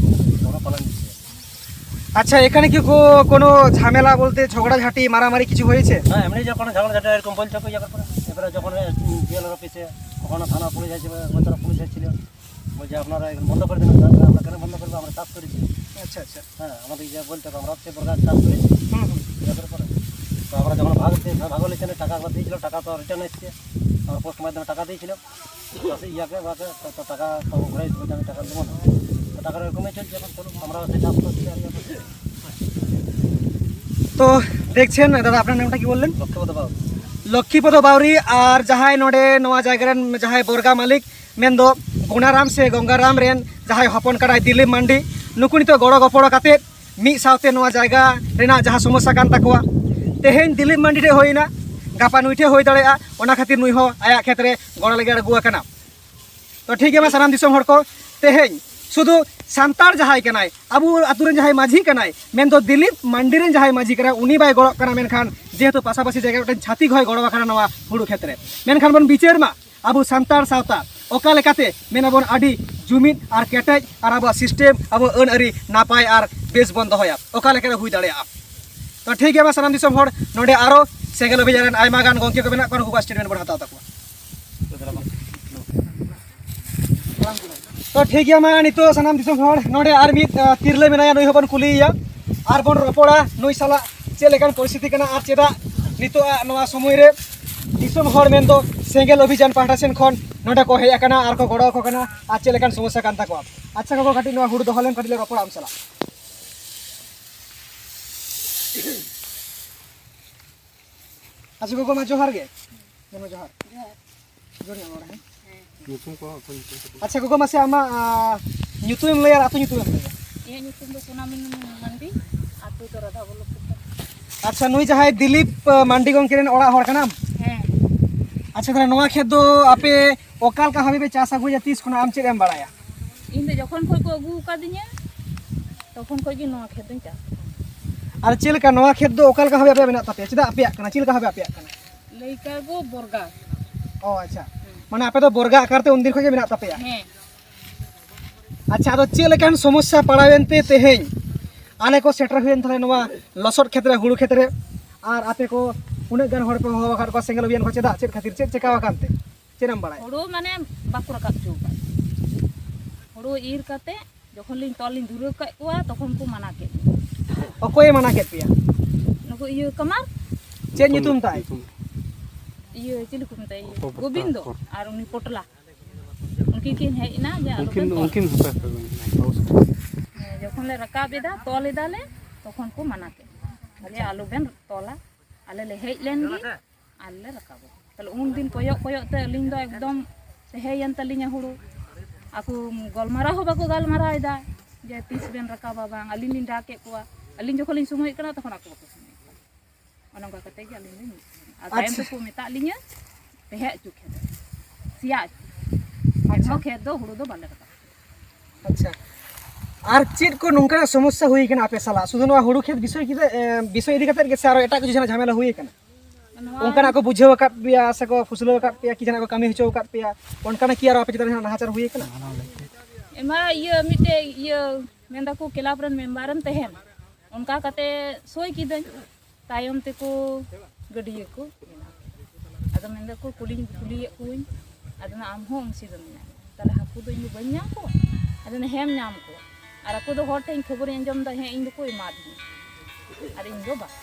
কোনো পালন নিচ্ছে। আচ্ছা, এখানে কি কো- কোনো ঝামেলা বলতে ঝগড়াঝাটি, মারামারি কিছু হয়েছে? হ্যাঁ, এমনি যখন ঝগড়া ঝাঁটা এরকম বলছে, ওই ইয়ে করে, এবারে যখন বিএলআর অফিসে, ওখানে থানা পুলিশ আসবে, ওই তারা পুলিশ এসেছিল, বলছে আপনারা এখন বন্ধ করে দিন, আমরা কেন বন্ধ করবো, আমরা চাষ করেছি। আচ্ছা, আচ্ছা। হ্যাঁ, আমাদের যে বলতে হবে, আমরা হচ্ছে বর্গা চাষ করেছি। হুম, হুম। ইয়ে করে পরে। তো আমরা যখন ভাগ দিয়ে, ভাগ হলে এখানে টাকা একবার দিয়েছিল, টাকা তো রিটার্ন এসছে, আমার পোস্ট মাধ্যমে টাকা দিয়েছিল। তো সেই ইয়াকে ওকে তো, তো টাকা তো ঘুরাই দিবে, আমি টাকা দেবো না। তো টাকার এরকমই চলছে এখন, চলুন, আমরা সেই চাষ করছি আর ইয়ে করছি। তো দেখছেন দাদা, আপনার নামটা কি বললেন? লক্ষ্মীপদ বাউরি। ᱞᱚᱠᱠᱷᱤᱯᱚᱫᱚ ᱵᱟᱣᱨᱤ᱾ ᱟᱨ ᱡᱟᱦᱟᱸᱭ ᱱᱚᱰᱮ ᱱᱚᱣᱟ ᱡᱟᱭᱜᱟ ᱨᱮᱱ ᱡᱟᱦᱟᱸᱭ ᱵᱚᱨᱜᱟ ᱢᱟᱹᱞᱤᱠ, ᱢᱮᱱᱫᱚ ᱜᱩᱱᱟᱨᱟᱢ ᱥᱮ ᱜᱚᱝᱜᱟᱨᱟᱢ ᱨᱮᱱ ᱡᱟᱦᱟᱸᱭ ᱦᱚᱯᱚᱱ ᱠᱟᱱᱟᱭ ᱫᱤᱞᱤᱯ ᱢᱟᱱᱰᱤ, ᱱᱩᱠᱩ ᱱᱤᱛᱚᱜ ᱜᱚᱲᱚ ᱜᱚᱯᱚᱲᱚ ᱠᱟᱛᱮ ᱢᱤᱫ ᱥᱟᱶᱛᱮ ᱱᱚᱣᱟ ᱡᱟᱭᱜᱟ ᱨᱮᱱᱟᱜ ᱡᱟᱦᱟᱸ ᱥᱚᱢᱚᱥᱥᱟ ᱠᱟᱱ ᱛᱟᱠᱚᱣᱟ, ᱛᱮᱦᱮᱧ ᱫᱤᱞᱤᱯ ᱢᱟᱱᱰᱤ ᱴᱷᱮᱡ ᱦᱩᱭᱱᱟ, ᱜᱟᱯᱟ ᱱᱩᱭ ᱴᱷᱮᱡ ᱦᱩᱭ ᱫᱟᱲᱮᱭᱟᱜᱼᱟ, ᱚᱱᱟ ᱠᱷᱟᱹᱛᱤᱨ ᱱᱩᱭ ᱦᱚᱸ ᱟᱭᱟᱜ ᱠᱷᱮᱛ ᱨᱮ ᱜᱚᱲᱚ ᱞᱟᱹᱜᱤᱫ ᱟᱬᱜᱚ ᱟᱠᱟᱱᱟ᱾ ᱛᱚ ᱴᱷᱤᱠ ᱜᱮᱭᱟ, ᱢᱟ ᱥᱟᱱᱟᱢ ᱫᱤᱥᱚᱢ ᱦᱚᱲ ᱠᱚ, ᱛᱮᱦᱮᱧ ᱥᱩᱫᱷᱩ ᱥᱟᱱᱛᱟᱲ ᱡᱟᱦᱟᱸᱭ ᱠᱟᱱᱟᱭ, ᱟᱵᱚ ᱟᱛᱳ ᱨᱮᱱ ᱡᱟᱦᱟᱸᱭ ᱢᱟᱹᱡᱷᱤ ᱠᱟᱱᱟᱭ, ᱢᱮᱱᱫᱚ ᱫᱤᱞᱤᱯ ᱢᱟᱱᱰᱤ ᱨᱮᱱ ᱡᱟᱦᱟᱸᱭ ᱢᱟᱹᱡᱷᱤ ᱠᱟᱱᱟᱭ, ᱩᱱᱤ ᱵᱟᱭ ᱜᱚᱲᱚᱜ ᱠᱟᱱᱟ, ᱢᱮᱱᱠᱷᱟᱱ ᱡᱮᱦᱮᱛᱩ ᱯᱟᱥᱟᱯᱟᱥᱤ ᱡᱟᱭᱜᱟ ᱨᱮ ᱢᱤᱫᱴᱮᱱ ᱪᱷᱟᱹᱛᱤᱠ ᱦᱚᱸᱭ ᱜᱚᱲᱚ ᱟᱠᱟᱱᱟ ᱱᱚᱣᱟ ᱦᱩᱲᱩ ᱠᱷᱮᱛ ᱨᱮ, ᱢᱮᱱᱠᱷᱟᱱ ᱵᱚᱱ ᱵᱤᱪᱟᱹᱨ ᱢᱟ ᱟᱵᱚ ᱥᱟᱱᱛᱟᱲ ᱥᱟᱶᱛᱟ ᱚᱠᱟ ᱞᱮᱠᱟᱛᱮ ᱢᱮᱱᱟᱵᱚᱱ ᱟᱹᱰᱤ ᱡᱩᱢᱤᱫ ᱟᱨ ᱠᱮᱴᱮᱡ ᱟᱨ ᱟᱵᱚᱣᱟᱜ ᱥᱤᱥᱴᱮᱢ, ᱟᱵᱚ ᱟᱹᱱ ᱟᱹᱨᱤ ᱱᱟᱯᱟᱭ ᱟᱨ ᱵᱮᱥ ᱵᱚᱱ ᱫᱚᱦᱚᱭᱟ, ᱚᱠᱟ ᱞᱮᱠᱟᱨᱮ ᱦᱩᱭ ᱫᱟᱲᱮᱭᱟᱜᱼᱟ᱾ ᱛᱚ ᱴᱷᱤᱠ ᱜᱮᱭᱟ, ᱢᱟ ᱥᱟᱱᱟᱢ ᱫᱤᱥᱚᱢ ᱦᱚᱲ, ᱱᱚᱰᱮ ᱟᱨᱚ ᱥᱮᱸᱜᱮᱞ ᱚᱵᱷᱤᱡᱟᱱ ᱨᱮᱱ ᱟᱭᱢᱟ ᱜᱟᱱ ᱜᱚᱢᱠᱮ ᱠᱚ ᱢᱮᱱᱟᱜ ᱠᱚᱣᱟ, ᱱᱩᱠᱩ ᱠᱚᱣᱟᱜ ᱥᱴᱮᱴᱢᱮᱱᱴ ᱵᱚᱱ ᱦᱟᱛᱟᱣ ᱛᱟᱠᱚᱣᱟ᱾ ᱛᱚ ᱴᱷᱤᱠ ᱜᱮᱭᱟ, ᱢᱟ ᱱᱤᱛᱚᱜ ᱥᱟᱱᱟᱢ ᱫᱤᱥᱚᱢ ᱦᱚᱲ, ᱱᱚᱰᱮ ᱟᱨ ᱢᱤᱫ, ᱟᱸ, ᱛᱤᱨᱞᱟᱹ ᱢᱮᱱᱟᱭᱟ, ᱱᱩᱭ ᱦᱚᱸᱵᱚᱱ ᱠᱩᱞᱤᱭᱮᱭᱟ᱾ ᱟᱨ ᱵᱚᱱ ᱨᱚᱯᱚᱲᱟ ᱱᱩᱭ ᱥᱟᱞᱟᱜ, ᱪᱮᱫ ᱞᱮᱠᱟᱱ ᱯᱚᱨᱤᱥᱛᱷᱤᱛᱤ ᱠᱟᱱᱟ ᱟᱨ ᱪᱮᱫᱟᱜ ᱱᱤᱛᱚᱜ ᱟᱜ ᱱᱚᱣᱟ ᱥᱚᱢᱚᱭ ᱨᱮ ᱫᱤᱥᱚᱢ ᱦᱚᱲ ᱢᱮᱱᱫᱚ ᱥᱮᱸᱜᱮᱞ ᱚᱵᱷᱤᱡᱟᱱ ᱯᱟᱦᱴᱟ ᱥᱮᱱ ᱠᱷᱚᱱ ᱱᱚᱰᱮ ᱠᱚ ᱦᱮᱡ ᱟᱠᱟᱱᱟ ᱟᱨ ᱠᱚ ᱜᱚᱲᱚ ᱟᱠᱚ ᱠᱟᱱᱟ ᱟᱨ ᱪᱮᱫ ᱞᱮᱠᱟᱱ ᱥᱚᱢᱚᱥᱥᱟ ᱠᱟᱱ ᱛᱟᱠᱚᱣᱟ᱾ ᱟᱪᱪᱷᱟ ᱜᱚᱜᱚ, ᱠᱟᱹᱴᱤᱡ ᱱᱚᱣᱟ ᱦᱩᱲᱩ ᱫᱚᱦᱚ ᱞᱮᱢ, ᱠᱟᱹᱴᱤᱡ ᱞᱮ ᱨᱚᱯᱚᱲᱟ ᱟᱢ ᱥᱟᱞᱟᱜ᱾ ᱟᱪᱪᱷᱟ ᱜᱚᱜᱚ, ᱢᱟ ᱡᱚᱦᱟᱨ ᱜᱮ᱾ ᱡᱚᱦᱟᱨ᱾ ᱡᱚᱦᱟᱨ ᱧᱚᱜ ᱨᱚᱲ, ᱦᱮᱸ? ᱧᱩᱛᱩᱢ ᱠᱚ, ᱚᱠᱚᱭ ᱧᱩᱛᱩᱢ ᱠᱚ? ᱟᱪᱪᱷᱟ ᱜᱚᱜᱚ, ᱢᱟᱥᱮ ᱟᱢᱟᱜ, ᱟ, ᱧᱩᱛᱩᱢᱮᱢ ᱞᱟᱹᱭᱟ ᱟᱨ ᱟᱹᱛᱩ ᱧᱩᱛᱩᱢᱮᱢ ᱞᱟᱹᱭᱟ᱾ ᱤᱧᱟᱹᱜ ᱧᱩᱛᱩᱢ ᱫᱚ ᱥᱳᱱᱟᱢᱩᱱᱤ ᱢᱟᱱᱰᱤ, ᱟᱹᱛᱩ ᱫᱚ ᱨᱟᱫᱷᱟᱵᱚᱞᱞᱚᱵᱷᱯᱩᱨ ᱠᱟᱱᱟ᱾ ᱟᱪᱪᱷᱟ, ᱱᱩᱭ ᱡᱟᱦᱟᱸᱭ ᱫᱤᱞᱤᱯ, ᱟ, ᱢᱟᱱᱰᱤ ᱜᱚᱢᱠᱮ ᱨᱮᱱ ᱚᱲᱟᱜ ᱦᱚᱲ ᱠᱟᱱᱟᱢ? ᱦᱮᱸ᱾ ᱟᱪᱪᱷᱟ, ᱛᱟᱦᱚᱞᱮ ᱱᱚᱣᱟ ᱠᱷᱮᱛ ᱫᱚ ᱟᱯᱮ ᱚᱠᱟ ᱞᱮᱠᱟ ᱵᱷᱟᱵᱮ ᱯᱮ ᱪᱟᱥ ᱟᱹᱜᱩᱭᱟ, ᱛᱤᱥ ᱠᱷᱚᱱᱟᱜ, ᱟᱢ ᱪᱮᱫ ᱮᱢ ᱵᱟᱲᱟᱭᱟ? ᱤᱧ ᱫᱚ ᱡᱚᱠᱷᱚᱱ ᱠᱷᱚᱱ ᱠᱚ ᱟᱹᱜᱩ ᱟᱠᱟᱫᱤᱧᱟ, ᱛᱚᱠᱷᱚᱱ ᱠᱷᱚᱱ ᱜᱮ ᱱᱚᱣᱟ ᱠᱷᱮᱛ ᱫᱚᱧ ᱪᱟᱥ ᱟᱠᱟᱫᱟ᱾ ᱟᱨ ᱪᱮᱫ ᱞᱮᱠᱟ ᱱᱚᱣᱟ ᱠᱷᱮᱛ ᱫᱚ ᱚᱠᱟ ᱞᱮᱠᱟ ᱵᱷᱟᱵᱮ ᱟᱯᱮᱭᱟᱜ ᱢᱮᱱᱟᱜ ᱛᱟᱯᱮᱭᱟ? ᱪᱮᱫᱟᱜ ᱟᱯᱮᱭᱟᱜ ᱠᱟᱱᱟ? ᱪᱮᱫ ᱞᱮᱠᱟ ᱵᱷᱟᱵᱮ ᱟᱯᱮᱭᱟᱜ ᱠᱟᱱᱟ? ᱞᱟᱹᱭ ᱠᱟᱜ ᱠᱚ ᱵᱚᱨᱜᱟ᱾ ᱚ, ᱟᱪᱪᱷᱟ᱾ ᱦᱮᱸ᱾ ᱢᱟᱱᱮ ᱟᱯᱮ ᱫᱚ ᱵᱚᱨᱜᱟ ᱟᱠᱟᱨ ᱛᱮ ᱩᱱᱫᱤᱱ ᱠᱷᱚᱱ ᱜᱮ ᱢᱮᱱᱟᱜ ᱛᱟᱯᱮᱭᱟ? ᱦᱮᱸ᱾ ᱟᱪᱪᱷᱟ, ᱟᱫᱚ ᱪᱮᱫ ᱞᱮᱠᱟᱱ ᱥᱚᱢᱚᱥᱥᱟ ᱯᱟᱲᱟᱣᱮᱱ ᱛᱮ ᱛᱮᱦᱮᱧ ᱟᱞᱮ ᱠᱚ ᱥᱮᱴᱮᱨ ᱦᱩᱭᱮᱱ ᱛᱟᱞᱮ ᱱᱚᱣᱟ ᱞᱚᱥᱚᱫ ᱠᱷᱮᱛ ᱨᱮ, ᱦᱩᱲᱩ ᱠᱷᱮᱛ ᱨᱮ, ᱟᱨ ᱟᱯᱮ ᱠᱚ ᱩᱱᱟᱹᱜ ᱜᱟᱱ ᱦᱚᱲ ᱯᱮ ᱦᱚᱦᱚ ᱟᱠᱟᱫ ᱠᱚᱣᱟ, ᱥᱮᱸᱜᱮᱞ ᱚᱵᱷᱤᱭᱟᱱ ᱠᱚ ᱪᱮᱫᱟᱜ? ᱪᱮᱫ ᱠᱷᱟᱹᱛᱤᱨ? ᱪᱮᱫ ᱪᱮᱠᱟᱣ ᱟᱠᱟᱱ ᱛᱮ? ᱪᱮᱫ ᱮᱢ ᱵᱟᱲᱟᱭᱟ? ᱦᱩᱲᱩ ᱢᱟᱱᱮ ᱵᱟᱠᱚ ᱨᱟᱠᱟᱵ ᱦᱚᱪᱚ ᱟᱠᱟᱫ᱾ ᱦᱩᱲᱩ ᱤᱨ ᱠᱟᱛᱮ ᱡᱚᱠᱷᱚᱱ ᱞᱤᱧ ᱛᱚᱞ ᱞᱤᱧ ᱫᱷᱩᱨᱟᱹᱣ ᱠᱟᱜ ᱠᱚᱣᱟ, ᱛᱚᱠᱷᱚᱱ ᱠᱚ ᱢᱟᱱᱟ ᱠᱮᱫ ᱞᱤᱧᱟ᱾ ᱚᱠᱚᱭᱮ ᱢᱟᱱᱟ ᱠᱮᱫ ᱯᱮᱭᱟ? ᱱᱩᱠᱩ ᱤᱭᱟᱹ ᱠᱟᱢᱟᱨ᱾ ᱪᱮᱫ ᱧᱩᱛᱩᱢ ᱛᱟᱭ? ᱧᱩᱛᱩᱢ᱾ ᱤᱭᱟᱹ ᱪᱤᱞᱤ ᱠᱚ ᱢᱮᱛᱟᱭᱟ? ᱤᱭᱟᱹ ᱚᱯᱚᱨ ᱜᱳᱵᱤᱱᱫᱚ ᱯᱚᱨ᱾ ᱟᱨ ᱩᱱᱤ ᱯᱚᱴᱞᱟ᱾ ᱩᱱᱠᱤᱱ ᱠᱤᱱ ᱦᱮᱡ ᱮᱱᱟ ᱡᱮ ᱟᱞᱚ ᱩᱱᱠᱤᱱ, ᱯᱮ ᱛᱚᱞᱟ᱾ ᱩᱱᱠᱤᱱ ᱦᱟᱯᱮ ᱦᱟᱯᱮ ᱵᱟᱹᱧ ᱦᱮᱸ, ᱡᱚᱠᱷᱚᱱ ᱞᱮ ᱨᱟᱠᱟᱵ ᱮᱫᱟ, ᱛᱚᱞ ᱮᱫᱟᱞᱮ, ᱛᱚᱠᱷᱚᱱ ᱠᱚ ᱢᱟᱱᱟ ᱠᱮᱫ ᱞᱮᱭᱟ ᱡᱮ ᱟᱪᱪᱷᱟ᱾ ᱟᱞᱚ ᱵᱮᱱ ᱛᱚᱞᱟ᱾ ᱟᱞᱮ ᱞᱮ ᱦᱮᱡ ᱞᱮᱱ ᱜᱮ, ᱟᱨ ᱞᱮ ᱨᱟᱠᱟᱵᱟ᱾ ᱛᱟᱦᱞᱮ ᱩᱱ ᱫᱤᱱ ᱠᱚᱭᱚᱜ ᱠᱚᱭᱚᱜ ᱛᱮ ᱟᱹᱞᱤᱧ ᱫᱚ ᱮᱠᱫᱚᱢ ᱛᱟᱦᱮᱸᱭᱮᱱ ᱛᱟᱹᱞᱤᱧᱟ ᱦᱩᱲᱩ᱾ ᱟᱠᱚ ᱜᱟᱞᱢᱟᱨᱟᱣ ᱦᱚᱸ ᱵᱟᱠᱚ ᱜᱟᱞᱢᱟᱨᱟᱣ ᱮᱫᱟ ᱡᱮ ᱛᱤᱥ ᱵᱮᱱ ᱨᱟᱠᱟᱵᱟ ᱵᱟᱝ᱾ ᱟᱹᱞᱤᱧ ᱞᱤᱧ ᱰᱟᱠᱮᱫ ᱠᱚᱣᱟ, ᱟᱹᱞᱤᱧ ᱡᱚᱠᱷᱚᱱ ᱞᱤᱧ ᱥᱚᱢᱚᱭᱚᱜ ᱠᱟᱱᱟ, ᱛᱚᱠᱷᱚᱱ ᱟᱠᱚ ᱵᱟᱠᱚ ᱥᱚᱢᱚᱭᱚᱜ ᱠᱟᱱᱟ᱾ ᱚᱱᱮ ᱚᱱᱠᱟ ᱠᱟᱛᱮ ᱜᱮ ᱟᱹᱞᱤᱧ ᱞᱤᱧ ᱟᱨ ᱛᱟᱭᱚᱢ ᱟᱪᱪᱷᱟ᱾ ᱛᱮᱠᱚ ᱢᱮᱛᱟᱜ ᱞᱤᱧᱟᱹ, ᱛᱟᱦᱮᱸ ᱦᱚᱪᱚ ᱠᱷᱮᱛ, ᱥᱮᱭᱟ ᱦᱚᱪᱚ᱾ ᱟᱪᱪᱷᱟ᱾ ᱮᱱᱦᱚᱸ ᱠᱷᱮᱛ ᱫᱚ ᱦᱩᱲᱩ ᱫᱚ ᱵᱟᱞᱮ ᱨᱟᱠᱟᱵ᱾ ᱟᱪᱪᱷᱟ, ᱟᱨ ᱪᱮᱫ ᱠᱚ ᱱᱚᱝᱠᱟᱱᱟᱜ ᱥᱚᱢᱚᱥᱥᱟ ᱦᱩᱭ ᱠᱟᱱᱟ ᱟᱯᱮ ᱥᱟᱞᱟᱜ? ᱥᱩᱫᱷᱩ ᱱᱚᱣᱟ ᱦᱩᱲᱩ ᱠᱷᱮᱛ ᱵᱤᱥᱚᱭ ᱠᱟᱛᱮ, ᱮ, ᱵᱤᱥᱚᱭ ᱤᱫᱤ ᱠᱟᱛᱮ ᱜᱮ ᱥᱮ ᱟᱨᱚ ᱮᱴᱟᱜ ᱠᱤᱪᱷᱩ ᱡᱟᱦᱟᱱᱟᱜ ᱡᱷᱟᱢᱮᱞᱟ ᱦᱩᱭ ᱠᱟᱱᱟ? ᱱᱚᱣᱟ ᱚᱱᱠᱟᱱᱟᱜ ᱠᱚ ᱵᱩᱡᱷᱟᱹᱣ ᱟᱠᱟᱫ ᱯᱮᱭᱟ ᱥᱮ ᱠᱚ ᱯᱷᱩᱥᱞᱟᱹᱣ ᱟᱠᱟᱫ ᱯᱮᱭᱟ, ᱠᱤ ᱡᱟᱦᱟᱱᱟᱜ ᱠᱚ ᱠᱟᱹᱢᱤ ᱦᱚᱪᱚ ᱟᱠᱟᱫ ᱯᱮᱭᱟ, ᱚᱱᱠᱟᱱᱟᱜ ᱠᱤ ᱟᱨᱚ ᱟᱯᱮ ᱪᱮᱛᱟᱱ ᱨᱮ ᱡᱟᱦᱟᱱᱟᱜ ᱱᱟᱦᱟᱪᱟᱨ ᱦᱩᱭ ᱠᱟᱱᱟ? ᱮᱢᱟ ᱤᱭᱟᱹ ᱢᱤᱫᱴᱮᱡ ᱤᱭᱟᱹ ᱢᱮᱱ ᱫᱟᱠᱚ ᱠᱞᱟᱵᱽ ᱨᱮᱱ ᱢᱮᱢᱵᱟᱨᱮᱢ ᱛᱟᱦᱮᱱ, ᱚᱱᱠᱟ ᱠᱟᱛᱮ ᱥᱳᱭ ᱠᱤᱫᱟᱹᱧ᱾ ᱛᱟᱭᱚᱢ ᱛᱮᱠᱚ ᱜᱟᱹᱰᱭᱟᱹ ᱠᱚ ᱵᱮᱱᱟᱣ ᱠᱮᱫᱟ᱾ ᱟᱫᱚ ᱢᱮᱱ ᱫᱟᱠᱚ ᱠᱩᱞᱤᱧ, ᱠᱩᱞᱤᱭᱮᱫ ᱠᱚᱣᱟᱧ, ᱟᱫᱚ ᱢᱮᱱᱫᱟ ᱟᱢ ᱦᱚᱸ ᱚᱝᱥᱤᱫᱟᱨ ᱢᱮᱱᱟᱜ ᱢᱮᱭᱟ᱾ ᱛᱟᱦᱞᱮ ᱦᱟᱹᱠᱩ ᱫᱚ ᱤᱧ ᱫᱚ ᱵᱟᱹᱧ ᱧᱟᱢ ᱠᱚᱣᱟ? ᱟᱫᱚ ᱢᱮᱱᱫᱟ, ᱦᱮᱸᱢ ᱧᱟᱢ ᱠᱚᱣᱟ᱾ ᱟᱨ ᱟᱠᱚ ᱫᱚ ᱦᱚᱲ ᱴᱷᱮᱱ ᱠᱷᱚᱵᱚᱨᱤᱧ ᱟᱸᱡᱚᱢ ᱮᱫᱟ, ᱦᱮᱸ, ᱤᱧ ᱫᱚᱠᱚ ᱮᱢᱟᱫᱤᱧᱟ᱾ ᱟᱨ ᱤᱧ ᱫᱚ ᱵᱟᱝ᱾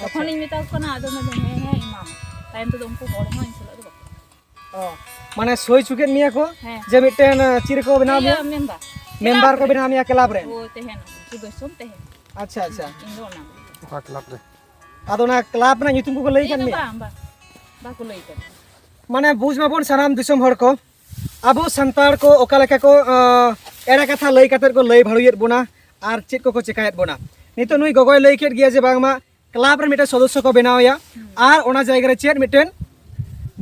ᱛᱚᱠᱷᱚᱱᱤᱧ ᱢᱮᱛᱟ ᱠᱚ ᱠᱟᱱᱟ, ᱟᱫᱚ ᱢᱮᱱᱫᱟ, ᱦᱮᱸ, ᱦᱮᱸ, ᱮᱢᱟᱢᱟ᱾ ᱛᱟᱭᱚᱢ ᱛᱮᱫᱚ ᱩᱱᱠᱩ ᱦᱚᱲ ᱦᱚᱸ ᱤᱧ ᱥᱟᱞᱟᱜ ᱫᱚ ᱵᱟᱠᱚ ᱚ, ᱢᱟᱱᱮ ᱥᱳᱭ ᱦᱚᱪᱚ ᱠᱮᱫ ᱢᱮᱭᱟ ᱠᱚ ᱦᱮᱸ᱾ ᱡᱮ ᱢᱤᱫᱴᱮᱱ, ᱟᱸ, ᱪᱮᱫ ᱨᱮᱠᱚ ᱵᱮᱱᱟᱣ ᱤᱭᱟᱹ ᱢᱮᱭᱟ? ᱢᱮᱢᱵᱟᱨ᱾ ᱢᱮᱢᱵᱟᱨ ᱠᱞᱟᱵᱽ ᱠᱚ ᱨᱮ᱾ ᱵᱮᱱᱟᱣ ᱢᱮᱭᱟ ᱠᱞᱟᱵᱽ ᱨᱮᱱ᱾ ᱳ, ᱛᱟᱦᱮᱱᱟ, ᱥᱚᱫᱚᱥᱥᱚᱢ ᱛᱟᱦᱮᱱᱟ᱾ ᱟᱪᱪᱷᱟ, ᱟᱪᱪᱷᱟ᱾ ᱤᱧ ᱫᱚ ᱚᱱᱟ ᱠᱚ᱾ ᱚᱠᱟ ᱠᱞᱟᱵᱽ ᱨᱮ? ᱟᱫᱚ ᱚᱱᱟ ᱠᱞᱟᱵᱽ ᱨᱮᱱᱟᱜ ᱧᱩᱛᱩᱢ ᱠᱚᱠᱚ ᱞᱟᱹᱭ ᱤᱧ ᱠᱟᱫ ᱫᱚ ᱢᱮᱭᱟ? ᱵᱟᱝ, ᱵᱟᱝ, ᱵᱟᱠᱚ ᱞᱟᱹᱭ ᱠᱟᱫᱟ᱾ ᱢᱟᱱᱮ ᱵᱩᱡᱽ ᱢᱟᱵᱚᱱ ᱥᱟᱱᱟᱢ ᱫᱤᱥᱚᱢ ᱦᱚᱲ ᱠᱚ, ᱟᱵᱚ ᱥᱟᱱᱛᱟᱲ ᱠᱚ ᱚᱠᱟ ᱞᱮᱠᱟ ᱠᱚ, ᱟᱸ, ᱮᱲᱮ ᱠᱟᱛᱷᱟ ᱞᱟᱹᱭ ᱠᱟᱛᱮᱫ ᱠᱚ ᱞᱟᱹᱭ ᱵᱷᱟᱹᱲᱩᱭᱮᱫ ᱵᱚᱱᱟ ᱟᱨ ᱪᱮᱫ ᱠᱚᱠᱚ ᱪᱮᱠᱟᱭᱮᱫ ᱵᱚᱱᱟ᱾ ᱱᱤᱛᱚᱜ ᱱᱩᱭ ᱜᱚᱜᱚᱭ ᱞᱟᱹᱭ ᱠᱮᱫ ᱜᱮᱭᱟ ᱡᱮ ᱵᱟᱝᱢᱟ ᱠᱞᱟᱵᱽ ᱨᱮ ᱢᱤᱫᱴᱮᱱ ᱥᱚᱫᱚᱥᱥᱚ ᱠᱚ ᱵᱮᱱᱟᱣᱮᱭᱟ ᱦᱩᱸ᱾ ᱟᱨ ᱚᱱᱟ ᱡᱟᱭᱜᱟ ᱨᱮ ᱪᱮᱫ ᱢᱤᱫᱴᱮᱱ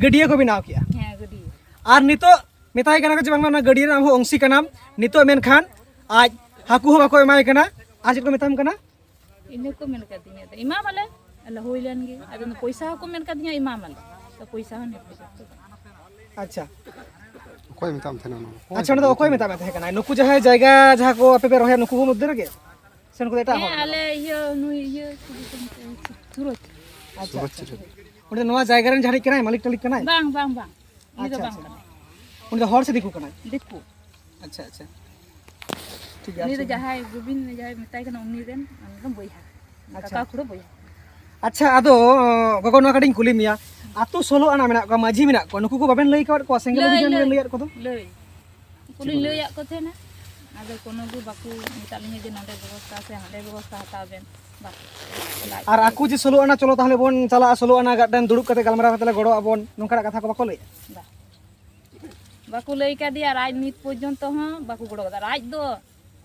ᱜᱟᱹᱰᱭᱟᱹ ᱠᱚ ᱵᱮᱱᱟᱣ ᱠᱮᱜᱼᱟ᱾ ᱦᱮᱸ, ᱜᱟᱹᱰᱭᱟᱹ᱾ ᱟᱨ ᱱᱤᱛᱚᱜ ᱢᱮᱛᱟᱭ ᱠᱟᱱᱟ ᱠᱚ ᱡᱮ ᱵᱟᱝᱢᱟ ᱚᱱᱟ ᱜᱟᱹᱰᱭᱟᱹ ᱨᱮᱱᱟᱜ ᱟᱢ ᱦᱚᱸ ᱚᱝᱥᱤ ᱠᱟᱱᱟᱢ᱾ ᱱᱤᱛᱚᱜ ᱢᱮᱱᱠᱷᱟᱱ ᱟᱡ ᱦᱟᱹᱠᱩ ᱦᱚᱸ ᱵᱟᱠᱚ ᱮᱢᱟᱭ ᱠᱟᱱᱟ᱾ ᱟᱨ ᱪᱮᱫ ᱠᱚ ᱢᱮᱛᱟᱢ ᱠᱟᱱᱟ? ᱤᱱᱟᱹ ᱠᱚ ᱢᱮᱱ ᱠᱟᱫᱤᱧᱟ, ᱟᱫᱚ ᱮᱢᱟᱢᱟᱞᱮ᱾ ᱟᱫᱚ ᱦᱩᱭ ᱞᱮᱱ ᱜᱮ᱾ ᱟᱫᱚ ᱯᱚᱭᱥᱟ ᱦᱚᱸᱠᱚ ᱢᱮᱱ ᱠᱟᱫᱤᱧᱟ, ᱮᱢᱟᱢᱟᱞᱮ᱾ ᱛᱚ ᱯᱚᱭᱥᱟ ᱦᱚᱸ ᱱᱤᱛ ᱯᱚᱨᱡᱚᱱᱛᱚ ᱵᱟᱝ᱾ ᱟᱪᱪᱷᱟ᱾ ᱚᱠᱚᱭ ᱢᱮᱛᱟᱢ ᱛᱟᱦᱮᱱᱟ ᱚᱱᱟ? ᱟᱪᱪᱷᱟ, ᱚᱸᱰᱮ ᱫᱚ ᱚᱠᱚᱭ ᱢᱮᱛᱟᱜ ᱢᱮ ᱛᱟᱦᱮᱸ ᱠᱟᱱᱟ? ᱱᱩᱠᱩ ᱡᱟᱦᱟᱸᱭ ᱡᱟᱭᱜᱟ ᱡᱟᱦᱟᱸ ᱠᱚ ᱟᱯᱮ ᱯᱮ ᱨᱚᱦᱚᱭᱟ, ᱱᱩᱠᱩ ᱠᱚ ᱢᱚᱫᱽᱫᱷᱮ ᱨᱮᱜᱮ? ᱥᱮ ᱱᱩᱠᱩ ᱫᱚ ᱮᱴᱟᱜ ᱦᱮᱸ, ᱦᱚᱲ? ᱟᱞᱮ ᱤᱭᱟᱹ, ᱱᱩᱭ ᱤᱭᱟᱹ, ᱪᱤᱞᱤ ᱠᱚ ᱢᱮᱛᱟᱭᱟ? ᱥᱩᱨᱚᱡᱽ᱾ ᱟᱪᱪᱷᱟ, ᱥᱩᱨᱚᱡᱽ, ᱟᱪᱪᱷᱟ᱾ ᱥᱩᱨᱚᱡᱽ᱾ ᱩᱱᱤ ᱫᱚ ᱱᱚᱣᱟ ᱡᱟᱭᱜᱟ ᱨᱮᱱ ᱡᱟᱦᱟᱱᱤᱡ ᱠᱟᱱᱟᱭ, ᱢᱟᱹᱞᱤᱠ ᱴᱟᱹᱞᱤᱠ ᱠᱟᱱᱟᱭ? ᱵᱟᱝ, ᱵᱟᱝ, ᱵᱟᱝ᱾ ᱩᱱᱤ ᱫᱚ ᱟᱪᱪᱷᱟ, ᱵᱟᱝ ᱟᱪᱪᱷᱟ᱾ ᱠᱟᱱᱟᱭ᱾ ᱩᱱᱤ ᱫᱚ ᱦᱚᱲ ᱥᱮ ᱫᱤᱠᱩ ᱠᱟᱱᱟᱭ? ᱫᱤᱠᱩ᱾ ᱟᱪᱪᱷᱟ, ᱟᱪᱪᱷᱟ᱾ ᱴᱷᱤᱠ ᱜᱮᱭᱟ, ᱩᱱᱤ ᱫᱚ ᱟᱪᱪᱷᱟ᱾ ᱡᱟᱦᱟᱸᱭ ᱜᱳᱵᱤᱱ ᱡᱟᱦᱟᱸᱭ ᱢᱮᱛᱟᱭ ᱠᱟᱱᱟ, ᱩᱱᱤ ᱨᱮᱱ, ᱩᱱᱤ ᱫᱚ ᱵᱚᱭᱦᱟ᱾ ᱟᱪᱪᱷᱟ᱾ ᱠᱟᱠᱟ ᱠᱷᱩᱲᱟᱹ ᱵᱚᱭᱦᱟ᱾ ᱟᱪᱪᱷᱟ, ᱟᱫᱚ, ᱜᱚᱜᱚ, ᱱᱚᱣᱟ ᱠᱟᱹᱴᱤᱧ ᱠᱩᱞᱤ ᱢᱮᱭᱟ, ᱟᱛᱳ ᱥᱳᱞᱳ ᱟᱱᱟ ᱢᱮᱱᱟᱜ ᱠᱚᱣᱟ, ᱢᱟᱹᱡᱷᱤ ᱢᱮᱱᱟᱜ ᱠᱚᱣᱟ, ᱱᱩᱠᱩ ᱠᱚ ᱵᱟᱵᱮᱱ ᱞᱟᱹᱭ ᱟᱠᱟᱫ ᱠᱚᱣᱟ? ᱥᱮᱸᱜᱮᱞ ᱞᱟᱹᱭ, ᱚᱵᱷᱤᱡᱟᱱ ᱵᱮᱱ ᱞᱟᱹᱭ᱾ ᱞᱟᱹᱭᱟᱫ ᱠᱚ ᱫᱚ? ᱞᱟᱹᱭ᱾ ᱩᱱᱠᱩ ᱞᱤᱧ ᱞᱟᱹᱭᱟᱫ ᱠᱚ ᱛᱟᱦᱮᱱᱟ, ᱟᱫᱚ ᱠᱳᱱᱳ ᱜᱮ ᱵᱟᱠᱚ ᱢᱮᱛᱟᱜ ᱞᱤᱧᱟ ᱡᱮ ᱱᱚᱸᱰᱮ ᱵᱮᱵᱚᱥᱛᱷᱟ ᱥᱮ ᱦᱟᱸᱰᱮ ᱵᱮᱵᱚᱥᱛᱷᱟ ᱦᱟᱛᱟᱣ ᱵᱮᱱ᱾ ᱵᱟᱠᱚ᱾ ᱟᱨ ᱟᱠᱚ ᱡᱮ ᱥᱳᱞᱳ ᱟᱱᱟ ᱪᱚᱞᱚ ᱛᱟᱦᱚᱞᱮ ᱵᱚᱱ ᱪᱟᱞᱟᱜᱼᱟ, ᱥᱳᱞᱳ ᱟᱱᱟ ᱜᱟᱨᱰᱮᱱ ᱫᱩᱲᱩᱵ ᱠᱟᱛᱮ ᱜᱟᱞᱢᱟᱨᱟᱣ ᱠᱟᱛᱮ ᱞᱮ ᱜᱚᱲᱚᱜ ᱟᱵᱚᱱ, ᱱᱚᱝᱠᱟᱱᱟᱜ ᱠᱟᱛᱷᱟ ᱠᱚ ᱵᱟᱠᱚ ᱞᱟᱹᱭᱟ? ᱵᱟ᱾ ᱵᱟᱠᱚ ᱞᱟᱹᱭ ᱠᱟᱫᱮᱭᱟ ᱟᱨ ᱟᱡ ᱱᱤᱛ ᱯᱚᱨᱡᱚᱱᱛᱚ ᱦᱚᱸ ᱵᱟᱠᱚ ᱜᱚᱲᱚ ᱠᱟᱫᱟ᱾ ᱟᱨ ᱟᱡ ᱫᱚ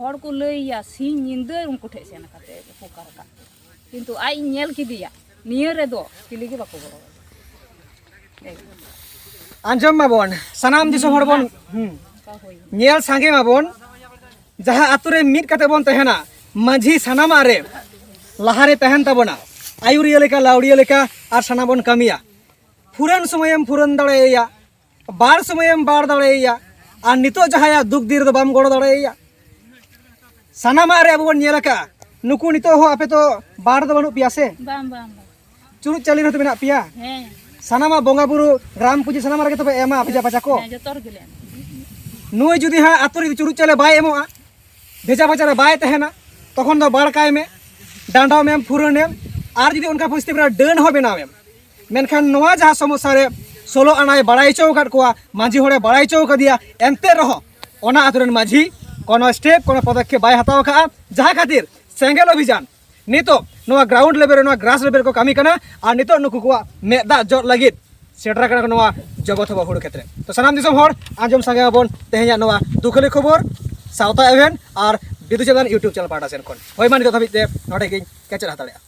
ᱦᱚᱲ ᱠᱚ ᱞᱟᱹᱭᱟ ᱥᱤᱧ ᱧᱤᱫᱟᱹ ᱩᱱᱠᱩ ᱴᱷᱮᱡ ᱥᱮᱱ ᱠᱟᱛᱮ ᱠᱚ ᱠᱟᱨᱠᱟᱜ ᱠᱟᱱᱟ᱾ ᱠᱤᱱᱛᱩ ᱟᱡ ᱤᱧ ᱧᱮᱞ ᱠᱮᱫᱮᱭᱟ, ᱱᱤᱭᱟᱹ ᱨᱮᱫᱚ ᱪᱤᱞᱤ ᱜᱮ ᱵᱟᱠᱚ ᱜᱚᱲᱚ ᱠᱟᱫᱟ᱾ ᱮᱠᱫᱚᱢ᱾ ᱟᱸᱡᱚᱢ ᱢᱟᱵᱚᱱ, ᱥᱟᱱᱟᱢ ᱫᱤᱥᱚᱢ ᱦᱚᱲ ᱵᱚᱱ, ᱦᱩᱸ, ᱚᱱᱠᱟ ᱦᱩᱭ ᱮᱱᱟ᱾ ᱧᱮᱞ ᱥᱟᱸᱜᱮ ᱢᱟᱵᱚᱱ, ᱡᱟᱦᱟᱸ ᱟᱛᱳ ᱨᱮ ᱢᱤᱫ ᱠᱟᱛᱮ ᱵᱚᱱ ᱛᱟᱦᱮᱱᱟ, ᱢᱟᱹᱡᱷᱤ ᱥᱟᱱᱟᱢᱟᱜ ᱨᱮ ᱞᱟᱦᱟᱨᱮ ᱛᱟᱦᱮᱱ ᱛᱟᱵᱚᱱᱟ, ᱟᱹᱭᱩᱨᱤᱭᱟᱹ ᱞᱮᱠᱟ, ᱞᱟᱹᱣᱲᱤᱭᱟᱹ ᱞᱮᱠᱟ, ᱟᱨ ᱥᱟᱱᱟᱢ ᱵᱚᱱ ᱠᱟᱹᱢᱤᱭᱟ᱾ ᱯᱷᱩᱨᱟᱹᱱ ᱥᱚᱢᱚᱭᱮᱢ ᱯᱷᱩᱨᱟᱹᱱ ᱫᱟᱲᱮᱭᱟᱭᱟ, ᱵᱟᱨ ᱥᱚᱢᱚᱭᱮᱢ ᱵᱟᱨ ᱫᱟᱲᱮᱭᱟᱭᱟ, ᱟᱨ ᱱᱤᱛᱚᱜ ᱡᱟᱦᱟᱸᱭᱟᱜ ᱫᱩᱠ ᱫᱤᱱ ᱨᱮᱫᱚ ᱵᱟᱢ ᱜᱚᱲᱚ ᱫᱟᱲᱮᱭᱟᱭᱟ᱾ ᱥᱟᱱᱟᱢᱟᱜ ᱨᱮ ᱟᱵᱚ ᱵᱚᱱ ᱧᱮᱞ ᱟᱠᱟᱫᱼᱟ, ᱱᱩᱠᱩ ᱱᱤᱛᱚᱜ ᱦᱚᱸ ᱟᱯᱮ ᱛᱚ ᱵᱟᱨ ᱫᱚ ᱵᱟᱹᱱᱩᱜ ᱯᱮᱭᱟ ᱥᱮ? ᱵᱟᱝ, ᱵᱟᱝ, ᱵᱟᱝ᱾ ᱪᱩᱨᱩᱡ ᱪᱟᱹᱞᱤ ᱨᱮᱦᱚᱸ ᱛᱚ ᱢᱮᱱᱟᱜ ᱯᱮᱭᱟ᱾ ᱦᱮᱸ᱾ ᱥᱟᱱᱟᱢᱟᱜ ᱵᱚᱸᱜᱟ ᱵᱩᱨᱩ, ᱜᱨᱟᱢ ᱯᱩᱡᱟᱹ, ᱥᱟᱱᱟᱢᱟᱜ ᱨᱮᱜᱮ ᱛᱚᱯᱮ ᱮᱢᱟ, ᱵᱷᱮᱡᱟ ᱯᱟᱪᱟ ᱠᱚ᱾ ᱦᱮᱸ, ᱡᱚᱛᱚ ᱨᱮᱜᱮ ᱞᱮ ᱮᱢᱟ᱾ ᱱᱩᱭ ᱡᱩᱫᱤ ᱦᱟᱸᱜ ᱟᱛᱳ ᱨᱮ ᱪᱩᱨᱩᱡ ᱪᱟᱣᱞᱮ ᱵᱟᱭ ᱮᱢᱚᱜᱼᱟ, ᱵᱷᱮᱡᱟ ᱵᱷᱟᱡᱟ ᱨᱮ ᱵᱟᱭ ᱛᱟᱦᱮᱱᱟ, ᱛᱚᱠᱷᱚᱱ ᱫᱚ ᱵᱟᱲᱠᱟᱭ ᱢᱮ, ᱰᱟᱸᱰᱚᱢ ᱮᱢ, ᱯᱷᱩᱨᱟᱹᱱ ᱮᱢ, ᱟᱨ ᱡᱩᱫᱤ ᱚᱱᱠᱟ ᱯᱚᱨᱤᱥᱛᱷᱤᱛᱤ ᱨᱮ ᱰᱟᱹᱱ ᱦᱚᱸ ᱵᱮᱱᱟᱣ ᱮᱢ᱾ ᱢᱮᱱᱠᱷᱟᱱ ᱱᱚᱣᱟ ᱡᱟᱦᱟᱸ ᱥᱚᱢᱚᱥᱥᱟ ᱨᱮ ᱥᱳᱞᱳ ᱟᱱᱟᱭ ᱵᱟᱲᱟᱭ ᱦᱚᱪᱚ ᱟᱠᱟᱫ ᱠᱚᱣᱟ, ᱢᱟᱹᱡᱷᱤ ᱦᱚᱲᱮ ᱵᱟᱲᱟᱭ ᱦᱚᱪᱚ ᱟᱠᱟᱫᱮᱭᱟ, ᱮᱱᱛᱮ ᱨᱮᱦᱚᱸ ᱚᱱᱟ ᱟᱛᱳ ᱨᱮᱱ ᱢᱟᱹᱡᱷᱤ ᱠᱳᱱᱳ ᱥᱴᱮᱯ, ᱠᱳᱱᱳ ᱯᱚᱫᱚᱠᱷᱮᱯ ᱵᱟᱭ ᱦᱟᱛᱟᱣ ᱟᱠᱟᱫᱼᱟ, ᱡᱟᱦᱟᱸ ᱠᱷᱟᱹᱛᱤᱨ ᱥᱮᱸᱜᱮᱞ ᱚᱵᱷᱤᱡᱟᱱ ᱱᱤᱛᱚᱜ ᱱᱚᱣᱟ ᱜᱨᱟᱣᱩᱱᱰ ᱞᱮᱵᱮᱞ ᱨᱮ, ᱱᱚᱣᱟ ᱜᱨᱟᱥ ᱞᱮᱵᱮᱞ ᱨᱮᱠᱚ ᱠᱟᱹᱢᱤ ᱠᱟᱱᱟ᱾ ᱟᱨ ᱱᱤᱛᱚᱜ ᱱᱩᱠᱩ ᱠᱚᱣᱟᱜ ᱢᱮᱫ ᱫᱟᱜ ᱡᱚᱜ ᱞᱟᱹᱜᱤᱫ ᱥᱮᱴᱮᱨ ᱟᱠᱟᱱᱟ ᱠᱚ ᱱᱚᱣᱟ ᱡᱚᱜᱚᱛ ᱦᱚᱵᱟ ᱦᱩᱲᱩ ᱠᱷᱮᱛ ᱨᱮ᱾ ᱛᱚ ᱥᱟᱱᱟᱢ ᱫᱤᱥᱚᱢ ᱦᱚᱲ, ᱟᱸᱡᱚᱢ ᱥᱟᱸᱜᱮ ᱟᱵᱚᱱ ᱛᱮᱦᱮᱧᱟᱜ ᱱᱚᱣᱟ ᱫᱩᱠᱷᱟᱹᱞᱤ ᱠᱷᱚᱵᱚᱨ, ᱥᱟᱶᱛᱟ ᱮᱵᱷᱮᱱ ᱟᱨ ᱵᱤᱫᱩ ᱪᱟᱸᱫᱟᱱ YouTube ᱪᱮᱱᱮᱞ ᱯᱟᱦᱴᱟ ᱥᱮᱱ ᱠᱷᱚᱱ᱾ ᱦᱳᱭ, ᱢᱟ ᱱᱤᱛᱚᱜ ᱫᱷᱟᱹᱵᱤᱡ ᱛᱮ ᱱᱚᱰᱮ ᱜᱤᱧ ᱠᱮᱪᱮᱫ ᱦᱟᱛᱟᱲᱮᱜᱼᱟ᱾